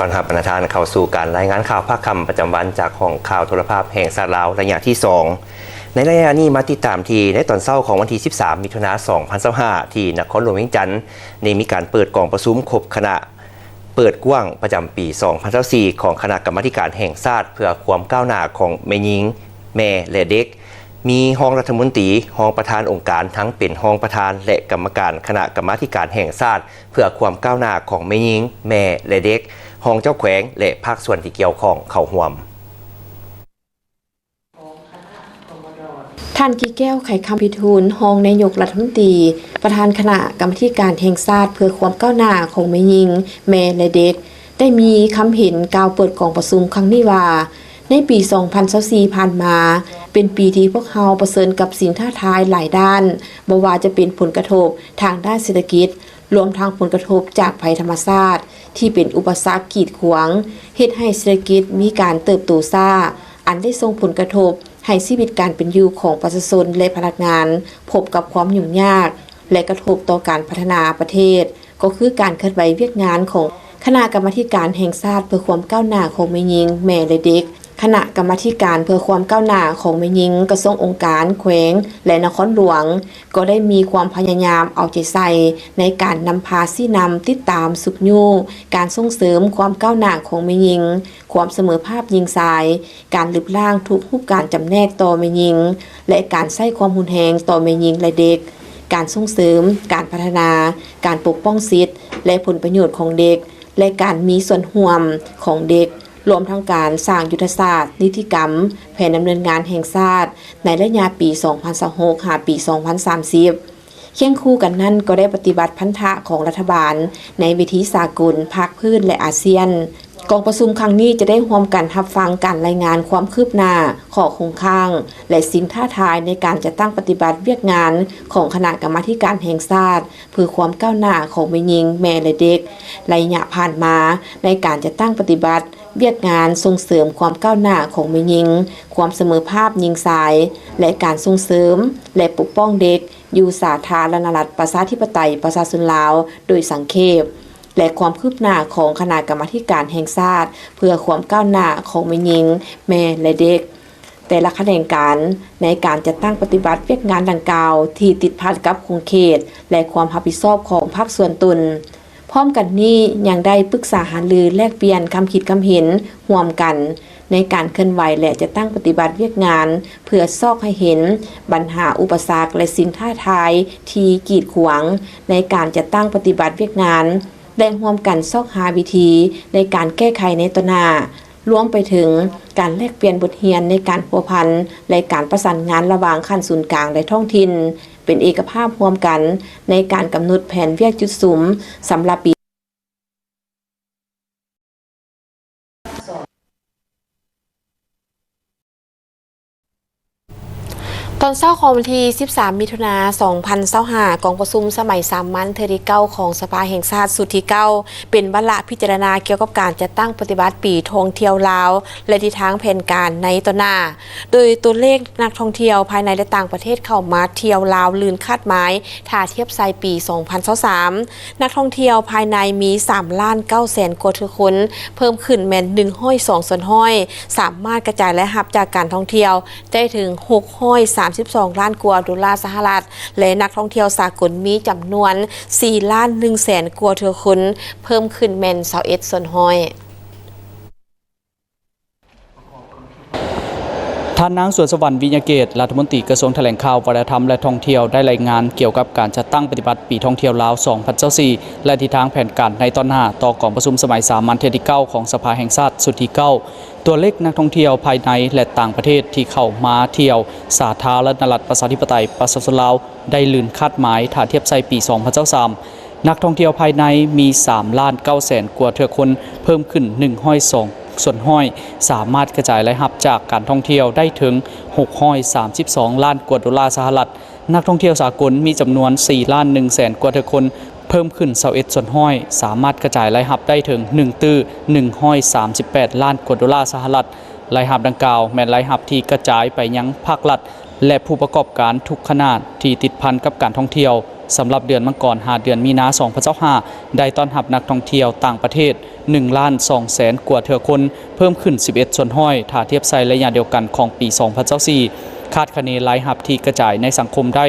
ຕ້ອນຮັບບັນດາທ່ານເຂົ້າສູ່ການລາຍງານຂ່າວພາກຄ່ຳປະຈຳວັນ ຈາກຫ້ອງຂ່າວໂທລະພາບແຫ່ງຊາດລາວ ໄລຍະທີສອງ. ໃນໄລຍະນີ້ມາຕິດຕາມທີ່ໃນຕອນເຊົ້າຂອງວັນທີສິບສາມ ມິຖຸນາ ສອງພັນຊາວຫ້າ ທີ່ນະຄອນຫຼວງວຽງຈັນ ໄດ້ມີການເປີດກອງປະຊຸມຄົບຄະນະ ເປີດກວ້າງປະຈຳປີສອງພັນຊາວສີ່ ຂອງຄະນະກຳມາທິການແຫ່ງຊາດເພື່ອຄວາມກ້າວໜ້າຂອງແມ່ຍິງ, ແມ່ ແລະ ເດັກ, ມີຮອງລັດຖະມົນຕີ, ຮອງປະທານອົງການ ທັງເປັນຮອງປະທານ ແລະ ກຳມະການຄະນະກຳມາທິການແຫ່ງຊາດເພື່ອຄວາມກ້າວໜ້າຂອງແມ່ຍິງ, ແມ່ ແລະ ເດັກ, ຮອງເຈົ້າແຂວງ ແລະ ພາກສ່ວນທີ່ກ່ຽວຂ້ອງເຂົ້າຮ່ວມ. ທ່ານ ກິແກ້ວ ໄຂຄຳພິທູນ ຮອງນາຍົກລັດຖະມົນຕີ ປະທານຄະນະກຳມາທິການແຫ່ງຊາດເພື່ອຄວາມກ້າວໜ້າຂອງແມ່ຍິງ, ແມ່ ແລະ ເດັກ ໄດ້ມີຄຳເຫັນກ່າວເປີດກອງປະຊຸມຄັ້ງນີ້ວ່າ, ໃນປີສອງພັນຊາວສີ່ຜ່ານມາ ເປັນປີທີ່ພວກເຮົາປະເຊີນກັບສິ່ງທ້າທາຍຫຼາຍດ້ານ, ບໍ່ວ່າຈະເປັນຜົນກະທົບທາງດ້ານເສດຖະກິດ, ລວມທັງຜົນກະທົບຈາກໄພທຳມະຊາດ, ທີ່ເປັນອຸປະສັກກີດຂວາງ ເຮັດໃຫ້ເສດຖະກິດມີການເຕີບໂຕຊ້າ, ອັນໄດ້ສົ່ງຜົນກະທົບໃຫ້ຊີວິດການເປັນຢູ່ຂອງປະຊາຊົນ ແລະ ພະນັກງານ ພົບກັບຄວາມຫຍຸ້ງຍາກ ແລະ ກະທົບຕໍ່ການພັດທະນາປະເທດ, ກໍຄືການເຄື່ອນໄຫວວຽກງານຂອງຄະນະກຳມາທິການແຫ່ງຊາດເພື່ອຄວາມກ້າວໜ້າຂອງແມ່ຍິງ, ແມ່ ແລະ ເດັກ. ຄະນະກຳມາທິການເພື່ອຄວາມກ້າວໜ້າຂອງແມ່ຍິງ ກະຊວງ, ອົງການ, ແຂວງ ແລະ ນະຄອນຫຼວງ ກໍໄດ້ມີຄວາມພະຍາຍາມເອົາໃຈໃສ່ໃນການນຳພາຊີ້ນຳ, ຕິດຕາມ, ຊຸກຍູ້ການສົ່ງເສີມຄວາມກ້າວໜ້າຂອງແມ່ຍິງ, ຄວາມສະເໝີພາບຍິງຊາຍ, ການລຶບລ້າງທຸກຮູບການຈຳແນກຕໍ່ແມ່ຍິງ ແລະ ການໃຊ້ຄວາມຮຸນແຮງຕໍ່ແມ່ຍິງ ແລະ ເດັກ, ການສົ່ງເສີມ, ການພັດທະນາ, ການປົກປ້ອງສິດ ແລະ ຜົນປະໂຫຍດຂອງເດັກ ແລະ ການມີສ່ວນຮ່ວມຂອງເດັກ, ລວມທັງການສ້າງຍຸດທະສາດ, ນິຕິກຳ, ແຜນດຳເນີນງານແຫ່ງຊາດໃນໄລຍະປີສອງພັນຊາວຫົກ ຫາປີສອງພັນສາມສິບ. ຄຽງຄູ່ກັນນັ້ນ ກໍໄດ້ປະຕິບັດພັນທະຂອງລັດຖະບານໃນເວທີສາກົນ, ພາກພື້ນ ແລະ ອາຊຽນ. ກອງປະຊຸມຄັ້ງນີ້ຈະໄດ້ຮ່ວມກັນຮັບຟັງການລາຍງານຄວາມຄືບໜ້າ, ຂໍ້ຄົງຄ້າງ ແລະ ສິ່ງທ້າທາຍໃນການຈັດຕັ້ງປະຕິບັດວຽກງານຂອງຄະນະກຳມາທິການແຫ່ງຊາດ ເພື່ອຄວາມກ້າວໜ້າຂອງແມ່ຍິງ, ແມ່ ແລະ ເດັກ ໄລຍະຜ່ານມາ ໃນການຈັດຕັ້ງປະຕິບັດວຽກງານສົ່ງເສີມຄວາມກ້າວໜ້າຂອງແມ່ຍິງ, ຄວາມສະເໝີພາບຍິງຊາຍ ແລະ ການສົ່ງເສີມ ແລະ ປົກປ້ອງເດັກ ຢູ່ສາທາລະນະລັດ ປະຊາທິປະໄຕ ປະຊາຊົນລາວ ໂດຍສັງເຂບ ແລະ ຄວາມຄືບໜ້າຂອງຄະນະກຳມາທິການແຫ່ງຊາດ ເພື່ອຄວາມກ້າວໜ້າຂອງແມ່ຍິງ, ແມ່ ແລະ ເດັກ ແຕ່ລະຂະແໜງການ ໃນການຈັດຕັ້ງປະຕິບັດວຽກງານດັ່ງກ່າວ ທີ່ຕິດພັນກັບຂົງເຂດ ແລະ ຄວາມຮັບຜິດຊອບຂອງພາກສ່ວນຕົນ. ພ້ອມກັນນີ້ ຍັງໄດ້ປຶກສາຫາລືແລກປ່ຽນຄຳຄິດຄຳເຫັນຮ່ວມກັນ ໃນການເຄື່ອນໄຫວ ແລະ ຈັດຕັ້ງປະຕິບັດວຽກງານ ເພື່ອຊອກໃຫ້ເຫັນບັນຫາ, ອຸປະສັກ ແລະ ສິ່ງທ້າທາຍທີ່ກີດຂວາງໃນການຈັດຕັ້ງປະຕິບັດວຽກງານ ແລະ ຮ່ວມກັນຊອກຫາວິທີໃນການແກ້ໄຂໃນຕໍ່ໜ້າ, ລວມໄປເຖິງການແລກປ່ຽນບົດຮຽນໃນການພົວພັນ ແລະ ການປະສານງານລະຫວ່າງຂັ້ນສູນກາງ ແລະ ທ້ອງຖິ່ນ ເປັນເອກະພາບຮ່ວມກັນໃນການກຳນົດແຜນວຽກຈຸດສຸມສຳລັບປີ ຕອນເຊົ້າຂອງວັນທີສິບສາມ ມິຖຸນາ ສອງພັນຊາວຫ້າ ກອງປະຊຸມສະໄໝສາມັນເທື່ອທີເກົ້າຂອງສະພາແຫ່ງຊາດຊຸດທີເກົ້າ ເປັນວາລະພິຈາລະນາກ່ຽວກັບການຈັດຕັ້ງປະຕິບັດປີທ່ອງທ່ຽວລາວ ແລະ ທິດທາງແຜນການໃນຕໍ່ໜ້າ. ໂດຍຕົວເລກນັກທ່ອງທ່ຽວພາຍໃນ ແລະ ຕ່າງປະເທດເຂົ້າມາທ່ຽວລາວລື່ນຄາດໝາຍ ຖ້າທຽບໃສ່ປີສອງພັນຊາວສາມ ນັກທ່ອງທ່ຽວພາຍໃນມີສາມລ້ານເກົ້າແສນກວ່າເທື່ອຄົນ, ເພີ່ມຂຶ້ນແມ່ນໜຶ່ງຮ້ອຍສອງສ່ວນຮ້ອຍ, ສາມາດກະຈາຍລາຍຮັບຈາກການທ່ອງທ່ຽວໄດ້ເຖິງຫົກຮ້ອຍສາມສິບສອງລ້ານກວ່າໂດລາສະຫະລັດ ແລະ ນັກທ່ອງທ່ຽວສາກົນມີຈຳນວນສີ່ລ້ານໜຶ່ງແສນກວ່າເທື່ອຄົນ, ເພີ່ມຂຶ້ນແມ່ນຊາວເອັດສ່ວນຮ້ອຍ. ທ່ານນາງ ສວນສະຫວັນ ວິຍະເກດ ລັດຖະມົນຕີກະຊວງຖະແຫຼງຂ່າວ, ວັດທະນະທຳ ແລະ ທ່ອງທ່ຽວ ໄດ້ລາຍງານກ່ຽວກັບການຈັດຕັ້ງປະຕິບັດປີທ່ອງທ່ຽວລາວ ສອງພັນຊາວສີ່ ແລະ ທິດທາງແຜນການໃນຕໍ່ໜ້າ ຕໍ່ກອງປະຊຸມສະໄໝສາມັນເທື່ອທີເກົ້າຂອງສະພາແຫ່ງຊາດຊຸດທີເກົ້າ. ຕົວເລກນັກທ່ອງທ່ຽວພາຍໃນ ແລະ ຕ່າງປະເທດທີ່ເຂົ້າມາທ່ຽວສາທາລະນະລັດ ປະຊາທິປະໄຕ ປະຊາຊົນລາວ ໄດ້ລື່ນຄາດໝາຍ ຖ້າທຽບໃສ່ປີສອງພັນຊາວສາມ. ນັກທ່ອງທ່ຽວພາຍໃນມີສາມລ້ານເກົ້າແສນກວ່າເທື່ອຄົນ, ເພີ່ມຂຶ້ນໜຶ່ງຮ້ອຍສອງສ່ວນຮ້ອຍ, ສາມາດກະຈາຍລາຍຮັບຈາກການທ່ອງທ່ຽວໄດ້ເຖິງຫົກຮ້ອຍສາມສິບສອງລ້ານກວ່າໂດລາສະຫະລັດ. ນັກທ່ອງທ່ຽວສາກົນມີຈຳນວນສີ່ລ້ານໜຶ່ງແສນກວ່າເທື່ອຄົນ, ເພີ່ມຂຶ້ນຊາວເອັດສ່ວນຮ້ອຍ, ສາມາດກະຈາຍລາຍຮັບໄດ້ເຖິງໜຶ່ງຕື້ໜຶ່ງຮ້ອຍສາມສິບແປດລ້ານກວ່າໂດລາສະຫະລັດ. ລາຍຮັບດັ່ງກ່າວແມ່ນລາຍຮັບທີ່ກະຈາຍໄປຍັງພາກລັດ ແລະ ຜູ້ປະກອບການທຸກຂະໜາດທີ່ຕິດພັນກັບການທ່ອງທ່ຽວ. ສຳລັບເດືອນມັງກອນຫາເດືອນມີນາ ສອງພັນຊາວຫ້າ ໄດ້ຕ້ອນຮັບນັກທ່ອງທ່ຽວຕ່າງປະເທດໜຶ່ງລ້ານສອງແສນກວ່າເທື່ອຄົນ, ເພີ່ມຂຶ້ນສິບເອັດສ່ວນຮ້ອຍ ຖ້າທຽບໃສ່ໄລຍະດຽວກັນຂອງປີສອງພັນຊາວສີ່. ຄາດຄະເນລາຍຮັບທີ່ກະຈາຍໃນສັງຄົມໄດ້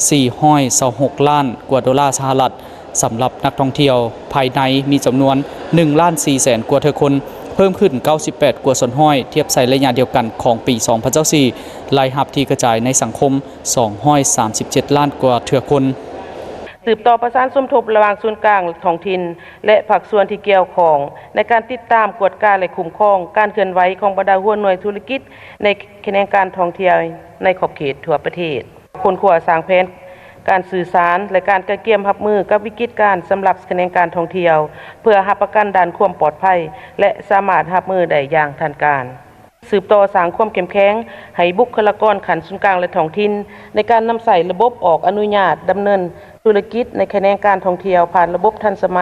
ສີ່ຮ້ອຍຊາວຫົກລ້ານກວ່າໂດລາສະຫະລັດ. ສຳລັບນັກທ່ອງທ່ຽວພາຍໃນມີຈຳນວນໜຶ່ງລ້ານສີ່ແສນກວ່າເທື່ອຄົນ, ເພີ່ມຂຶ້ນເກົ້າສິບແປດກວ່າສ່ວນຮ້ອຍ ທຽບໃສ່ໄລຍະດຽວກັນຂອງປີສອງພັນຊາວສີ່. ລາຍຮັບທີ່ກະຈາຍໃນສັງຄົມສອງຮ້ອຍສາມສິບເຈັດລ້ານກວ່າເທື່ອຄົນ. ສືບຕໍ່ປະສານສົມທົບລະຫວ່າງສູນກາງທ້ອງຖິ່ນ ແລະ ພາກສ່ວນທີ່ກ່ຽວຂ້ອງ ໃນການຕິດຕາມ, ກວດກາ ແລະ ຄຸ້ມຄອງການເຄື່ອນໄຫວຂອງບັນດາຫົວໜ່ວຍທຸລະກິດໃນຂະແໜງການທ່ອງທ່ຽວໃນຂອບເຂດທົ່ວປະເທດ. ຄົ້ນຄວ້າສ້າງແຜນການສື່ສານ ແລະ ການກະກຽມຮັບມືກັບວິກິດການສຳລັບຂະແໜງການທ່ອງທ່ຽວ ເພື່ອຮັບປະກັນດ້ານຄວາມປອດໄພ ແລະ ສາມາດຮັບມືໄດ້ຢ່າງທັນການ. ສືບຕໍ່ສ້າງຄວາມເຂັ້ມແຂງໃຫ້ບຸກຄະລາກອນຂັ້ນສູນກາງ ແລະ ທ້ອງຖິ່ນ ໃນການນຳໃຊ້ລະບົບອອກອະນຸຍາດດຳເນີນທຸລະກິດໃນຂະແໜງການທ່ອງທ່ຽວ ຜ່ານລະບົບທັນສະໄໝ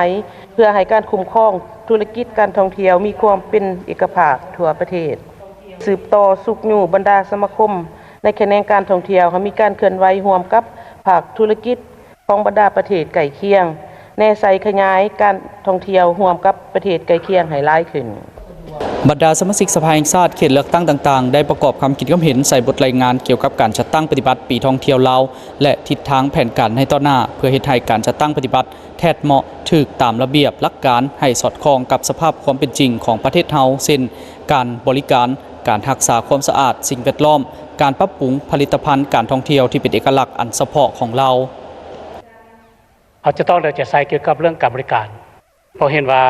ເພື່ອໃຫ້ການຄຸ້ມຄອງທຸລະກິດການທ່ອງທ່ຽວມີຄວາມເປັນເອກະພາບທົ່ວປະເທດ. ສືບຕໍ່ຊຸກຍູ້ບັນດາສະມາຄົມໃນຂະແໜງການທ່ອງທ່ຽວ ໃຫ້ມີການເຄື່ອນໄຫວຮ່ວມກັບພາກທຸລະກິດ ຂອງບັນດາປະເທດໃກ້ຄຽງ, ແນໃສ່ຂະຫຍາຍການທ່ອງທ່ຽວຮ່ວມກັບປະເທດໃກ້ຄຽງໃຫ້ຫຼາຍຂຶ້ນ. ບັນດາສະມາຊິກສະພາແຫ່ງຊາດເຂດເລືອກຕັ້ງຕ່າງໆ ໄດ້ປະກອບຄຳຄິດຄຳເຫັນໃສ່ບົດລາຍງານກ່ຽວກັບການຈັດຕັ້ງປະຕິບັດປີທ່ອງທ່ຽວລາວ ແລະ ທິດທາງແຜນການໃນຕໍ່ໜ້າ ເພື່ອເຮັດໃຫ້ການຈັດຕັ້ງປະຕິບັດແທດເໝາະຖືກຕາມລະບຽບຫຼັກການ ໃຫ້ສອດຄ່ອງກັບສະພາບຄວາມເປັນຈິງຂອງປະເທດເຮົາ ເຊັ່ນ ການບໍລິການ, ການຮັກສາຄວາມສະອາດ, ສິ່ງແວດລ້ອມ, ການປັບປຸງຜະລິດຕະພັນການທ່ອງທ່ຽວທີ່ເປັນເອກະລັກອັນສະເພາະຂອງລາວ. ເຮົາຈະຕ້ອງໄດ້ເອົາໃຈໃສ່ກ່ຽວກັບເລື່ອງການບໍລິການ ເພາະເຫັນວ່າ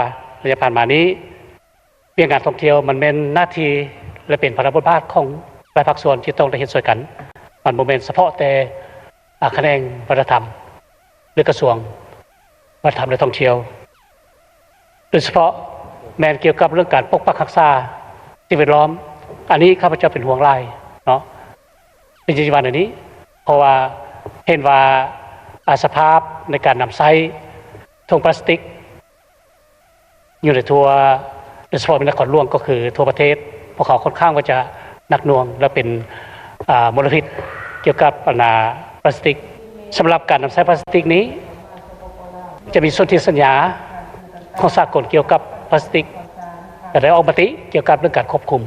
ໄລຍະຜ່ານມານີ້ ວຽກງານທ່ອງທ່ຽວມັນແມ່ນໜ້າທີ່ ແລະ ເປັນພາລະບົດບາດຂອງຫຼາຍພາກສ່ວນທີ່ຕ້ອງໄດ້ເຮັດຊ່ວຍກັນ. ມັນບໍ່ແມ່ນສະເພາະແຕ່ ອາ ຂະແໜງວັດທະນະທຳ ຫຼື ກະຊວງວັດທະນະທຳ ແລະ ທ່ອງທ່ຽວ ໂດຍສະເພາະແມ່ນກ່ຽວກັບເລື່ອງການປົກປັກຮັກສາສິ່ງແວດລ້ອມ. ອັນນີ້ຂ້າພະເຈົ້າເປັນຫ່ວງຫຼາຍເນາະ ເປັນຈິດຍາບັນອັນນີ້ ເພາະວ່າເຫັນວ່າ ອາ ສະພາບໃນການນຳໃຊ້ຖົງພລາສຕິກ ຢູ່ໃນທົ່ວ ໂດຍສະເພາະໃນນະຄອນຫຼວງ ກໍຄືທົ່ວປະເທດ ພວກເຮົາຄ່ອນຂ້າງວ່າຈະໜັກໜ່ວງ ແລະ ເປັນ ອາ ມົນລະພິດກ່ຽວກັບ ອັນນາ ພລາສຕິກ. ສຳລັບການນຳໃຊ້ພລາສຕິກນີ້ ຈະມີສົນທິສັນຍາຂອງສາກົນກ່ຽວກັບພລາສຕິກ ແລະ ໄດ້ອອກມະຕິກ່ຽວກັບເລື່ອງການຄວບຄຸມ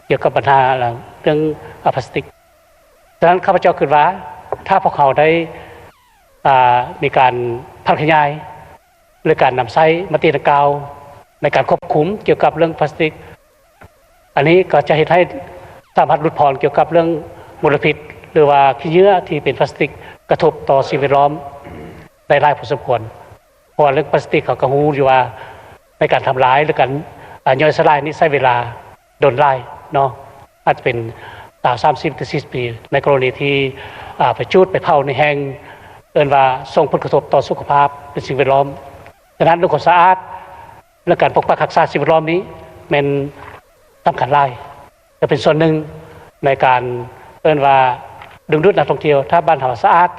ກ່ຽວກັບບັນຫາເລື່ອງ ອາ ພລາສຕິກ. ສະນັ້ນ ຂ້າພະເຈົ້າຄິດວ່າ ຖ້າພວກເຮົາໄດ້ ອາ ມີການຜັນຂະຫຍາຍ ຫຼື ການນຳໃຊ້ມະຕິດັ່ງກ່າວ ໃນການຄວບຄຸມກ່ຽວກັບເລື່ອງພລາສຕິກ ອັນນີ້ກໍຈະເຮັດໃຫ້ສາມາດຫຼຸດຜ່ອນກ່ຽວກັບເລື່ອງມົນລະພິດ ຫຼືວ່າຂີ້ເຫຍື້ອທີ່ເປັນພລາສຕິກກະທົບຕໍ່ສິ່ງແວດລ້ອມໄດ້ຫຼາຍພໍສົມຄວນ. ເພາະວ່າເລື່ອງພລາສຕິກເຮົາກໍຮູ້ຢູ່ວ່າ ໃນການທຳລາຍ ຫຼື ການ ອາ ຍ່ອຍສະລາຍນີ້ໃຊ້ເວລາດົນຫຼາຍເນາະ ອາດຈະເປັນ ອາ ສາມສິບ ຫຼື ສີ່ສິບປີ ໃນກໍລະນີທີ່ ອາ ໄປຈູດໄປເຜົາໃນແຫ້ງ ເອີ້ນວ່າສົ່ງຜົນກະທົບຕໍ່ສຸຂະພາບ ແລະ ສິ່ງແວດລ້ອມ. ສະນັ້ນ ເລື່ອງຄວາມສະອາດ ເລື່ອງການປົກປັກຮັກສາສິ່ງແວດລ້ອມນີ້ແມ່ນສຳຄັນຫຼາຍ ແລະ ເປັນສ່ວນໜຶ່ງໃນການ ເອີ້ນວ່າດຶງດູດນັກທ່ອງທ່ຽວ. ຖ້າບ້ານເຮົາສະອາດ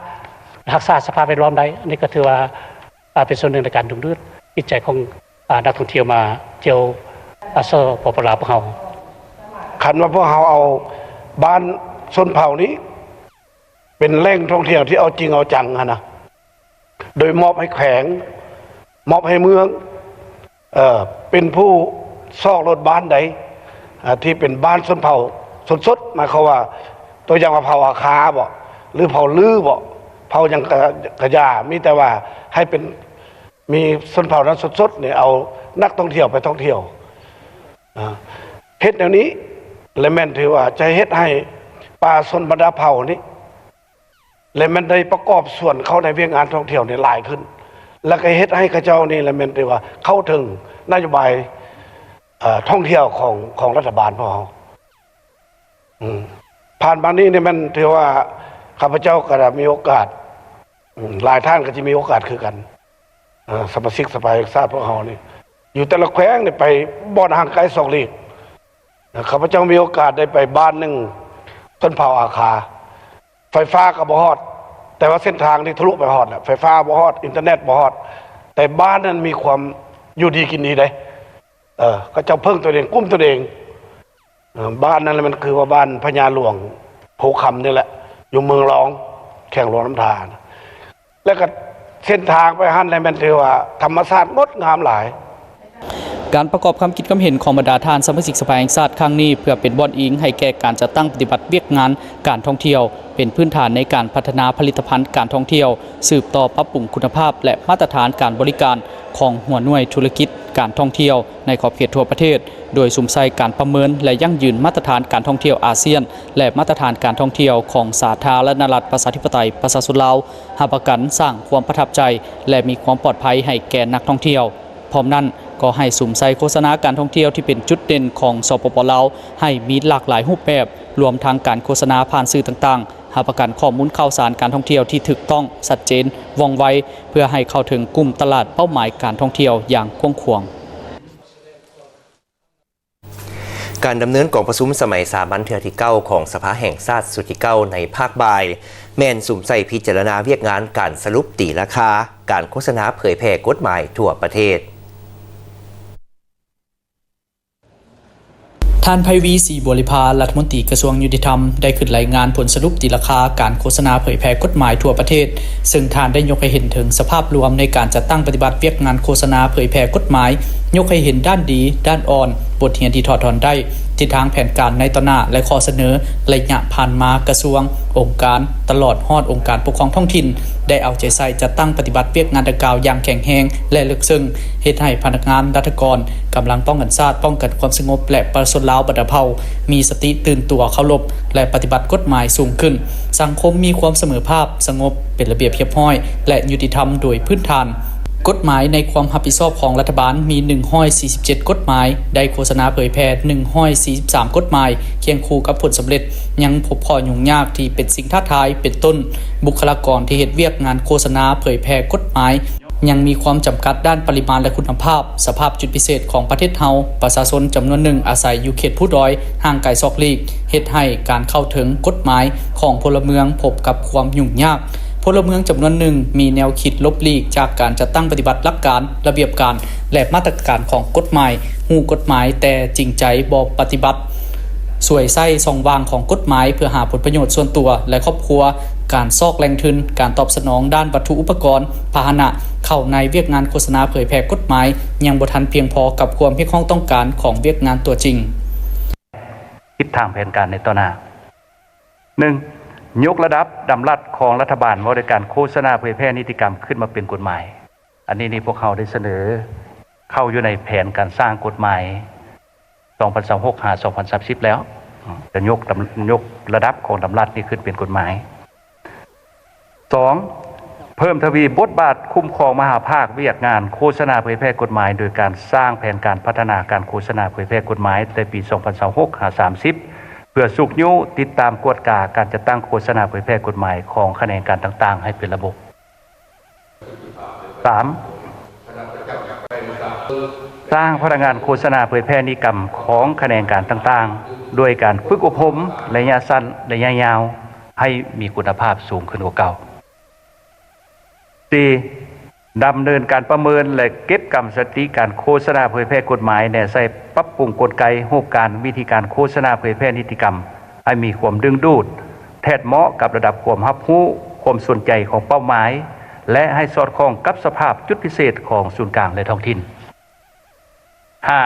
ຮັກສາສະພາບແວດລ້ອມໄດ້ ອັນນີ້ກໍຖືວ່າ ອາ ເປັນສ່ວນໜຶ່ງໃນການດຶງດູດຈິດໃຈຂອງ ອາ ນັກທ່ອງທ່ຽວມາທ່ຽວ ອາ ສປປ ລາວພວກເຮົາ. ຄັນວ່າພວກເຮົາເອົາບ້ານຊົນເຜົ່ານີ້ ເປັນແຫຼ່ງທ່ອງທ່ຽວທີ່ເອົາຈິງເອົາຈັງຫັ້ນນະ ໂດຍມອບໃຫ້ແຂວງ ມອບໃຫ້ເມືອງ ເອີ ເປັນຜູ້ຊອກລົດບ້ານໃດ ອາ ທີ່ເປັນບ້ານຊົນເຜົ່າສົດໆ ໝາຍຄວາມວ່າ ຕົວຢ່າງວ່າເຜົ່າອາຄາບໍ ຫຼື ເຜົ່າລືບໍ ເຜົ່າຫຍັງກະ ກະຢ່າ ມີແຕ່ວ່າໃຫ້ເປັນ ມີຊົນເຜົ່ານັ້ນສົດໆນີ້ ເອົານັກທ່ອງທ່ຽວໄປທ່ອງທ່ຽວ ອາ ເຮັດແນວນີ້ ແລະ ແມ່ນຖືວ່າຈະເຮັດໃຫ້ປະຊາຊົນບັນດາເຜົ່ານີ້ ແລະ ແມ່ນໄດ້ປະກອບສ່ວນເຂົ້າໃນວຽກງານທ່ອງທ່ຽວນີ້ຫຼາຍຂຶ້ນ ແລະ ກໍເຮັດໃຫ້ເຂົາເຈົ້ານີ້ ແລະ ແມ່ນຖືວ່າເຂົ້າເຖິງນະໂຍບາຍ ເອີ ທ່ອງທ່ຽວຂອງ ຂອງລັດຖະບານພວກເຮົາ. ອືມ ຜ່ານມານີ້ນີ້ແມ່ນຖືວ່າຂ້າພະເຈົ້າກໍໄດ້ມີໂອກາດ ອືມ ຫຼາຍທ່ານກໍຈະມີໂອກາດຄືກັນ ເອີ ສະມາຊິກສະພາແຫ່ງຊາດພວກເຮົານີ້ ຢູ່ແຕ່ລະແຂວງນີ້ໄປບໍ່ຫ່າງໄກສອກຫຼີກ. ຂ້າພະເຈົ້າມີໂອກາດໄດ້ໄປບ້ານໜຶ່ງ ຊົນເຜົ່າອາຄາ ໄຟຟ້າກໍບໍ່ຮອດ ແຕ່ວ່າເສັ້ນທາງນີ້ທະລຸໄປຮອດແລ້ວ ໄຟຟ້າບໍ່ຮອດ ອິນເຕີເນັດບໍ່ຮອດ ແຕ່ບ້ານນັ້ນມີຄວາມຢູ່ດີກິນດີເດ້. ເອີ ເຂົາເຈົ້າເພິ່ງຕົນເອງ ກຸ້ມຕົນເອງ. ເອີ ບ້ານນັ້ນແຫຼະ ມັນຄືວ່າບ້ານພະຍາຫຼວງໂພຄຳນີ້ແຫຼະ ຢູ່ເມືອງລອງ ແຂວງຫຼວງນ້ຳທາ ແລະ ກໍເສັ້ນທາງໄປຫັ້ນແຫຼະ ແມ່ນຖືວ່າທຳມະຊາດງົດງາມຫຼາຍ. ການປະກອບຄຳຄິດຄຳເຫັນຂອງບັນດາທ່ານສະມາຊິກສະພາແຫ່ງຊາດຄັ້ງນີ້ ເພື່ອເປັນບ່ອນອີງໃຫ້ແກ່ການຈັດຕັ້ງປະຕິບັດວຽກງານການທ່ອງທ່ຽວ ເປັນພື້ນຖານໃນການພັດທະນາຜະລິດຕະພັນການທ່ອງທ່ຽວ, ສືບຕໍ່ປັບປຸງຄຸນນະພາບ ແລະ ມາດຕະຖານການບໍລິການຂອງຫົວໜ່ວຍທຸລະກິດການທ່ອງທ່ຽວໃນຂອບເຂດທົ່ວປະເທດ, ໂດຍສຸມໃສ່ການປະເມີນ ແລະ ຢັ້ງຢືນມາດຕະຖານການທ່ອງທ່ຽວອາຊຽນ ແລະ ມາດຕະຖານການທ່ອງທ່ຽວຂອງສາທາລະນະລັດ ປະຊາທິປະໄຕ ປະຊາຊົນລາວ, ຮັບປະກັນສ້າງຄວາມປະທັບໃຈ ແລະ ມີຄວາມປອດໄພໃຫ້ແກ່ນັກທ່ອງທ່ຽວ. ພ້ອມນັ້ນ, ກໍໃຫ້ສຸມໃສ່ໂຄສະນາການທ່ອງທ່ຽວທີ່ເປັນຈຸດເດັ່ນຂອງ ສປປ ລາວ ໃຫ້ມີຫຼາກຫຼາຍຮູບແບບ, ລວມທັງການໂຄສະນາຜ່ານສື່ຕ່າງໆ, ຮັບປະກັນຂໍ້ມູນຂ່າວສານການທ່ອງທ່ຽວທີ່ຖືກຕ້ອງ, ຊັດເຈນ, ວ່ອງໄວ, ເພື່ອໃຫ້ເຂົ້າເຖິງກຸ່ມຕະຫຼາດເປົ້າໝາຍການທ່ອງທ່ຽວຢ່າງກວ້າງຂວາງ. ການດຳເນີນກອງປະຊຸມສະໄໝສາມັນເທື່ອທີເກົ້າຂອງສະພາແຫ່ງຊາດຊຸດທີເກົ້າໃນພາກບ່າຍ ແມ່ນສຸມໃສ່ພິຈາລະນາວຽກງານການສະຫຼຸບຕີລາຄາການໂຄສະນາເຜີຍແຜ່ກົດໝາຍທົ່ວປະເທດ. ທ່ານ ໄພວີ ສີບົວລິພາ ລັດຖະມົນຕີກະຊວງຍຸຕິທຳ ໄດ້ຂຶ້ນລາຍງານຜົນສະຫຼຸບຕີລາຄາການໂຄສະນາເຜີຍແຜ່ກົດໝາຍທົ່ວປະເທດ, ເຊິ່ງທ່ານໄດ້ຍົກໃຫ້ເຫັນເຖິງສະພາບລວມໃນການຈັດຕັ້ງປະຕິບັດວຽກງານໂຄສະນາເຜີຍແຜ່ກົດໝາຍ, ຍົກໃຫ້ເຫັນດ້ານດີ, ດ້ານອ່ອນ, ບົດຮຽນທີ່ຖອດຖອນໄດ້, ທິດທາງແຜນການໃນຕໍ່ໜ້າ ແລະ ຂໍ້ສະເໜີໄລຍະຜ່ານມາ. ກະຊວງ, ອົງການ, ຕະຫຼອດຮອດອົງການປົກຄອງທ້ອງຖິ່ນ ໄດ້ເອົາໃຈໃສ່ຈັດຕັ້ງປະຕິບັດວຽກງານດັ່ງກ່າວຢ່າງແຂງແຮງ ແລະ ເລິກເຊິ່ງ, ເຮັດໃຫ້ພະນັກງານລັດຖະກອນ, ກຳລັງປ້ອງກັນຊາດ, ປ້ອງກັນຄວາມສະຫງົບ ແລະ ປະຊາຊົນລາວບັນດາເຜົ່າ ມີສະຕິຕື່ນຕົວເຄົາລົບ ແລະ ປະຕິບັດກົດໝາຍສູງຂຶ້ນ, ສັງຄົມມີຄວາມສະເໝີພາບ, ສະຫງົບ, ເປັນລະບຽບຮຽບຮ້ອຍ ແລະ ຍຸຕິທຳໂດຍພື້ນຖານ. ກົດໝາຍໃນຄວາມຮັບຜິດຊອບຂອງລັດຖະບານມີໜຶ່ງຮ້ອຍສີ່ສິບເຈັດກົດໝາຍ, ໄດ້ໂຄສະນາເຜີຍແຜ່ໜຶ່ງຮ້ອຍສີ່ສິບສາມກົດໝາຍ, ຄຽງຄູ່ກັບຜົນສຳເລັດ ຍັງພົບຂໍ້ຫຍຸ້ງຍາກທີ່ເປັນສິ່ງທ້າທາຍ, ເປັນຕົ້ນ ບຸກຄະລາກອນທີ່ເຮັດວຽກງານໂຄສະນາເຜີຍແຜ່ກົດໝາຍ ຍັງມີຄວາມຈຳກັດດ້ານປະລິມານ ແລະ ຄຸນນະພາບ, ສະພາບຈຸດພິເສດຂອງປະເທດເຮົາ, ປະຊາຊົນຈຳນວນໜຶ່ງອາໄສຢູ່ເຂດພູດອຍ, ຫ່າງໄກສອກຫຼີກ, ເຮັດໃຫ້ການເຂົ້າເຖິງກົດໝາຍຂອງພົນລະເມືອງພົບກັບຄວາມຫຍຸ້ງຍາກ. ພົນລະເມືອງຈຳນວນໜຶ່ງມີແນວຄິດຫຼົບຫຼີກຈາກການຈັດຕັ້ງປະຕິບັດຫຼັກການ, ລະບຽບການ ແລະ ມາດຕະການຂອງກົດໝາຍ, ຮູ້ກົດໝາຍແຕ່ຈິງໃຈບໍ່ປະຕິບັດ, ສວຍໃຊ້ຊ່ອງວ່າງຂອງກົດໝາຍເພື່ອຫາຜົນປະໂຫຍດສ່ວນຕົວ ແລະ ຄອບຄົວ, ການຊອກແຫຼ່ງທຶນ, ການຕອບສະໜອງດ້ານວັດຖຸອຸປະກອນ, ພາຫະນະ ເຂົ້າໃນວຽກງານໂຄສະນາເຜີຍແຜ່ກົດໝາຍ ຍັງບໍ່ທັນພຽງພໍກັບຄວາມຮຽກຮ້ອງຕ້ອງການຂອງວຽກງານຕົວຈິງ. ທິດທາງແຜນການໃນຕໍ່ໜ້າ. ໜຶ່ງ, ຍົກລະດັບດຳລັດຂອງລັດຖະບານວ່າດ້ວຍການໂຄສະນາເຜີຍແຜ່ນິຕິກຳຂຶ້ນມາເປັນກົດໝາຍ. ອັນນີ້ນີ້ພວກເຮົາໄດ້ສະເໜີເຂົ້າຢູ່ໃນແຜນການສ້າງກົດໝາຍ ສອງພັນຊາວຫົກ ຫາ ສອງພັນສາມສິບແລ້ວ. ຈະຍົກດຳ ຍົກລະດັບຂອງດຳລັດນີ້ຂຶ້ນເປັນກົດໝາຍ. ສອງ, ເພີ່ມທະວີບົດບາດຄຸ້ມຄອງມະຫາພາກວຽກງານໂຄສະນາເຜີຍແຜ່ກົດໝາຍ ໂດຍການສ້າງແຜນການພັດທະນາການໂຄສະນາເຜີຍແຜ່ກົດໝາຍແຕ່ປີສອງພັນຊາວຫົກ ຫາ ສາມສິບ ເພື່ອຊຸກຍູ້ຕິດຕາມກວດກາການຈັດຕັ້ງໂຄສະນາເຜີຍແຜ່ກົດໝາຍຂອງຂະແໜງການຕ່າງໆໃຫ້ເປັນລະບົບ. ສາມ, ສ້າງພະນັກງານໂຄສະນາເຜີຍແຜ່ນິຕິກຳຂອງຂະແໜງການຕ່າງໆ ດ້ວຍການຝຶກອົບຮົມໄລຍະສັ້ນ, ໄລຍະຍາວ ໃຫ້ມີຄຸນນະພາບສູງຂຶ້ນກວ່າເກົ່າ. ສີ່, ດຳເນີນການປະເມີນ ແລະ ເກັບກຳສະຖິຕິການໂຄສະນາເຜີຍແຜ່ກົດໝາຍ, ແນໃສ່ປັບປຸງກົນໄກ, ຮູບການ, ວິທີການໂຄສະນາເຜີຍແຜ່ນິຕິກຳ ໃຫ້ມີຄວາມດຶງດູດ, ແທດເໝາະກັບລະດັບຄວາມຮັບຮູ້, ຄວາມສົນໃຈຂອງເປົ້າໝາຍ ແລະ ໃຫ້ສອດຄ່ອງກັບສະພາບຈຸດພິເສດຂອງສູນກາງ ແລະ ທ້ອງຖິ່ນ. ຫ້າ,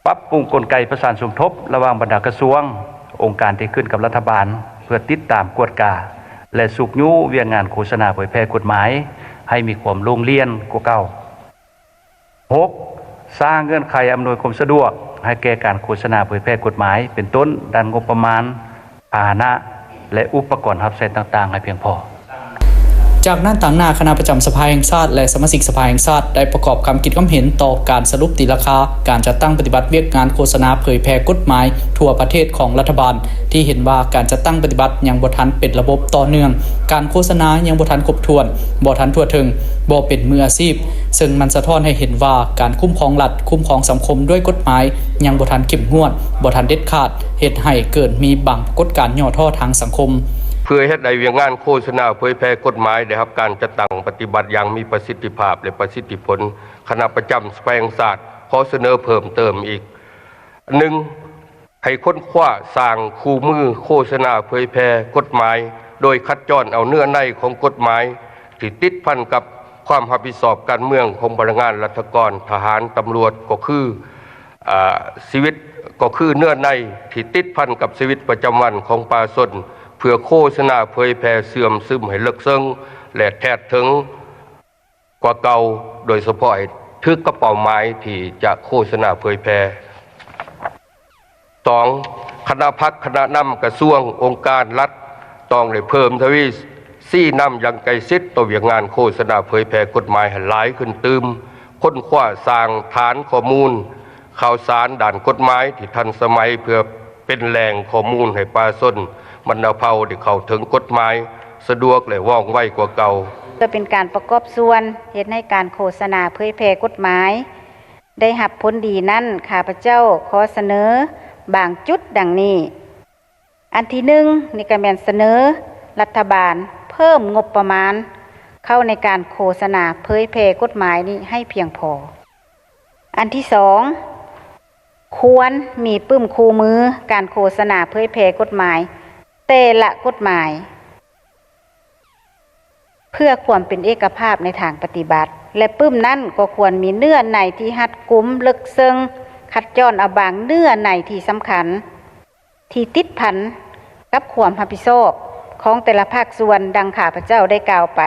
ປັບປຸງກົນໄກປະສານສົມທົບລະຫວ່າງບັນດາກະຊວງ, ອົງການທີ່ຂຶ້ນກັບລັດຖະບານ ເພື່ອຕິດຕາມກວດກາ ແລະ ຊຸກຍູ້ວຽກງານໂຄສະນາເຜີຍແຜ່ກົດໝາຍໃຫ້ມີຄວາມໂລ່ງລ່ຽນກວ່າເກົ່າ. ຫົກ, ສ້າງເງື່ອນໄຂອຳນວຍຄວາມສະດວກໃຫ້ແກ່ການໂຄສະນາເຜີຍແຜ່ກົດໝາຍ ເປັນຕົ້ນ ດ້ານງົບປະມານ, ພາຫະນະ ແລະ ອຸປະກອນຮັບໃຊ້ຕ່າງໆໃຫ້ພຽງພໍ. ຈາກນັ້ນ, ຕາງໜ້າຄະນະປະຈຳສະພາແຫ່ງຊາດ ແລະ ສະມາຊິກສະພາແຫ່ງຊາດ ໄດ້ປະກອບຄຳຄິດຄຳເຫັນຕໍ່ການສະຫຼຸບຕີລາຄາການຈັດຕັ້ງປະຕິບັດວຽກງານໂຄສະນາເຜີຍແຜ່ກົດໝາຍທົ່ວປະເທດຂອງລັດຖະບານ ທີ່ເຫັນວ່າການຈັດຕັ້ງປະຕິບັດຍັງບໍ່ທັນເປັນລະບົບຕໍ່ເນື່ອງ, ການໂຄສະນາຍັງບໍ່ທັນຄົບຖ້ວນ, ບໍ່ທັນທົ່ວເຖິງ, ບໍ່ເປັນມືອາຊີບ, ເຊິ່ງມັນສະທ້ອນໃຫ້ເຫັນວ່າການຄຸ້ມຄອງລັດ, ຄຸ້ມຄອງສັງຄົມດ້ວຍກົດໝາຍຍັງບໍ່ທັນເຂັ້ມງວດ, ບໍ່ທັນເດັດຂາດ, ເຮັດໃຫ້ເກີດມີບາງປາກົດການຫຍໍ້ທໍ້ທາງສັງຄົມ. ເພື່ອເຮັດໃຫ້ວຽກງານໂຄສະນາເຜີຍແຜ່ກົດໝາຍໄດ້ຮັບການຈັດຕັ້ງປະຕິບັດຢ່າງມີປະສິດທິພາບ ແລະ ປະສິດທິຜົນ, ຄະນະປະຈຳສະພາແຫ່ງຊາດຂໍສະເໜີເພີ່ມເຕີມອີກ. ໜຶ່ງ, ໃຫ້ຄົ້ນຄວ້າສ້າງຄູ່ມືໂຄສະນາເຜີຍແຜ່ກົດໝາຍ ໂດຍຄັດຈ້ອນເອົາເນື້ອໃນຂອງກົດໝາຍທີ່ຕິດພັນກັບຄວາມຮັບຜິດຊອບການເມືອງຂອງພະນັກງານລັດຖະກອນ, ທະຫານ, ຕຳຫຼວດ ກໍຄື ອາ ຊີວິດ ກໍຄືເນື້ອໃນທີ່ຕິດພັນກັບຊີວິດປະຈຳວັນຂອງປະຊາຊົນ ເພື່ອໂຄສະນາເຜີຍແຜ່ເຊື່ອມຊຶມໃຫ້ເລິກເຊິ່ງ ແລະ ແທດເຖິງ ກວ່າເກົ່າ, ໂດຍສະເພາະໃຫ້ຖືກກັບເປົ້າໝາຍທີ່ຈະໂຄສະນາເຜີຍແຜ່. ສອງ, ຄະນະພັກ, ຄະນະນຳກະຊວງ, ອົງການລັດ ຕ້ອງໄດ້ເພີ່ມທະວີຊີ້ນຳຢ່າງໃກ້ຊິດຕໍ່ວຽກງານໂຄສະນາເຜີຍແຜ່ກົດໝາຍໃຫ້ຫຼາຍຂຶ້ນຕື່ມ, ຄົ້ນຄວ້າສ້າງຖານຂໍ້ມູນ ຂ່າວສານດ້ານກົດໝາຍທີ່ທັນສະໄໝ ເພື່ອເປັນແຫຼ່ງຂໍ້ມູນໃຫ້ປະຊາຊົນບັນດາເຜົ່າໄດ້ເຂົ້າເຖິງກົດໝາຍສະດວກ ແລະ ວ່ອງໄວກວ່າເກົ່າ. ເພື່ອເປັນການປະກອບສ່ວນເຮັດໃຫ້ການໂຄສະນາເຜີຍແຜ່ກົດໝາຍໄດ້ຮັບຜົນດີນັ້ນ, ຂ້າພະເຈົ້າຂໍສະເໜີ ບາງຈຸດດັ່ງນີ້. ອັນທີໜຶ່ງນີ້ກໍແມ່ນສະເໜີລັດຖະບານເພີ່ມງົບປະມານເຂົ້າໃນການໂຄສະນາເຜີຍແຜ່ກົດໝາຍນີ້ໃຫ້ພຽງພໍ. ອັນທີສອງ ຄວນມີປຶ້ມຄູ່ມືການໂຄສະນາເຜີຍແຜ່ກົດໝາຍແຕ່ລະກົດໝາຍ ເພື່ອຄວາມເປັນເອກະພາບໃນທາງປະຕິບັດ ແລະ ປຶ້ມນັ້ນກໍຄວນມີເນື້ອໃນທີ່ຮັດກຸມເລິກເຊິ່ງ, ຄັດຈ້ອນເອົາບາງເນື້ອໃນທີ່ສຳຄັນ ທີ່ຕິດພັນກັບຄວາມຮັບຜິດຊອບຂອງແຕ່ລະພາກສ່ວນ ດັ່ງຂ້າພະເຈົ້າໄດ້ກ່າວໄປ.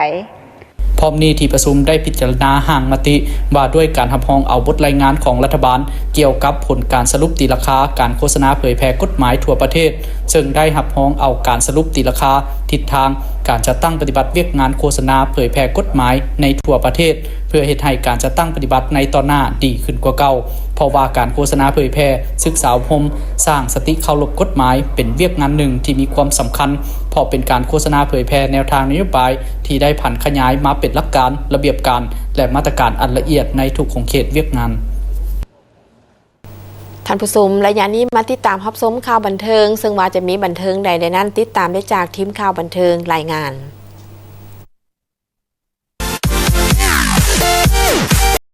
ພ້ອມນີ້ທີ່ປະຊຸມໄດ້ພິຈາລະນາຮ່າງມະຕິວ່າດ້ວຍການຮັບຮອງເອົາບົດລາຍງານຂອງລັດຖະບານກ່ຽວກັບຜົນການສະຫຼຸບຕີລາຄາການໂຄສະນາເຜີຍແຜ່ກົດໝາຍທົ່ວປະເທດ, ເຊິ່ງໄດ້ຮັບຮອງເອົາການສະຫຼຸບຕີລາຄາທິດທາງການຈັດຕັ້ງປະຕິບັດວຽກງານໂຄສະນາເຜີຍແຜ່ກົດໝາຍໃນທົ່ວປະເທດ ເພື່ອເຮັດໃຫ້ການຈັດຕັ້ງປະຕິບັດໃນຕໍ່ໜ້າດີຂຶ້ນກວ່າເກົ່າ, ເພາະວ່າການໂຄສະນາເຜີຍແຜ່, ສຶກສາອົບຮົມ, ສ້າງສະຕິເຄົາລົບກົດໝາຍ ເປັນວຽກງານໜຶ່ງທີ່ມີຄວາມສຳຄັນ, ເພາະເປັນການໂຄສະນາເຜີຍແຜ່ແນວທາງນະໂຍບາຍທີ່ໄດ້ຜັນຂະຫຍາຍມາເປັນຫຼັກການ, ລະບຽບການ ແລະ ມາດຕະການອັນລະອຽດໃນທຸກຂົງເຂດວຽກງານ. ທ່ານຜູ້ຊົມ, ໄລຍະນີ້ມາຕິດຕາມຮັບຊົມຂ່າວບັນເທີງ, ເຊິ່ງວ່າຈະມີບັນເທີງໃດແດ່ນັ້ນ, ຕິດຕາມໄດ້ຈາກທີມຂ່າວບັນເທີງລາຍງານ.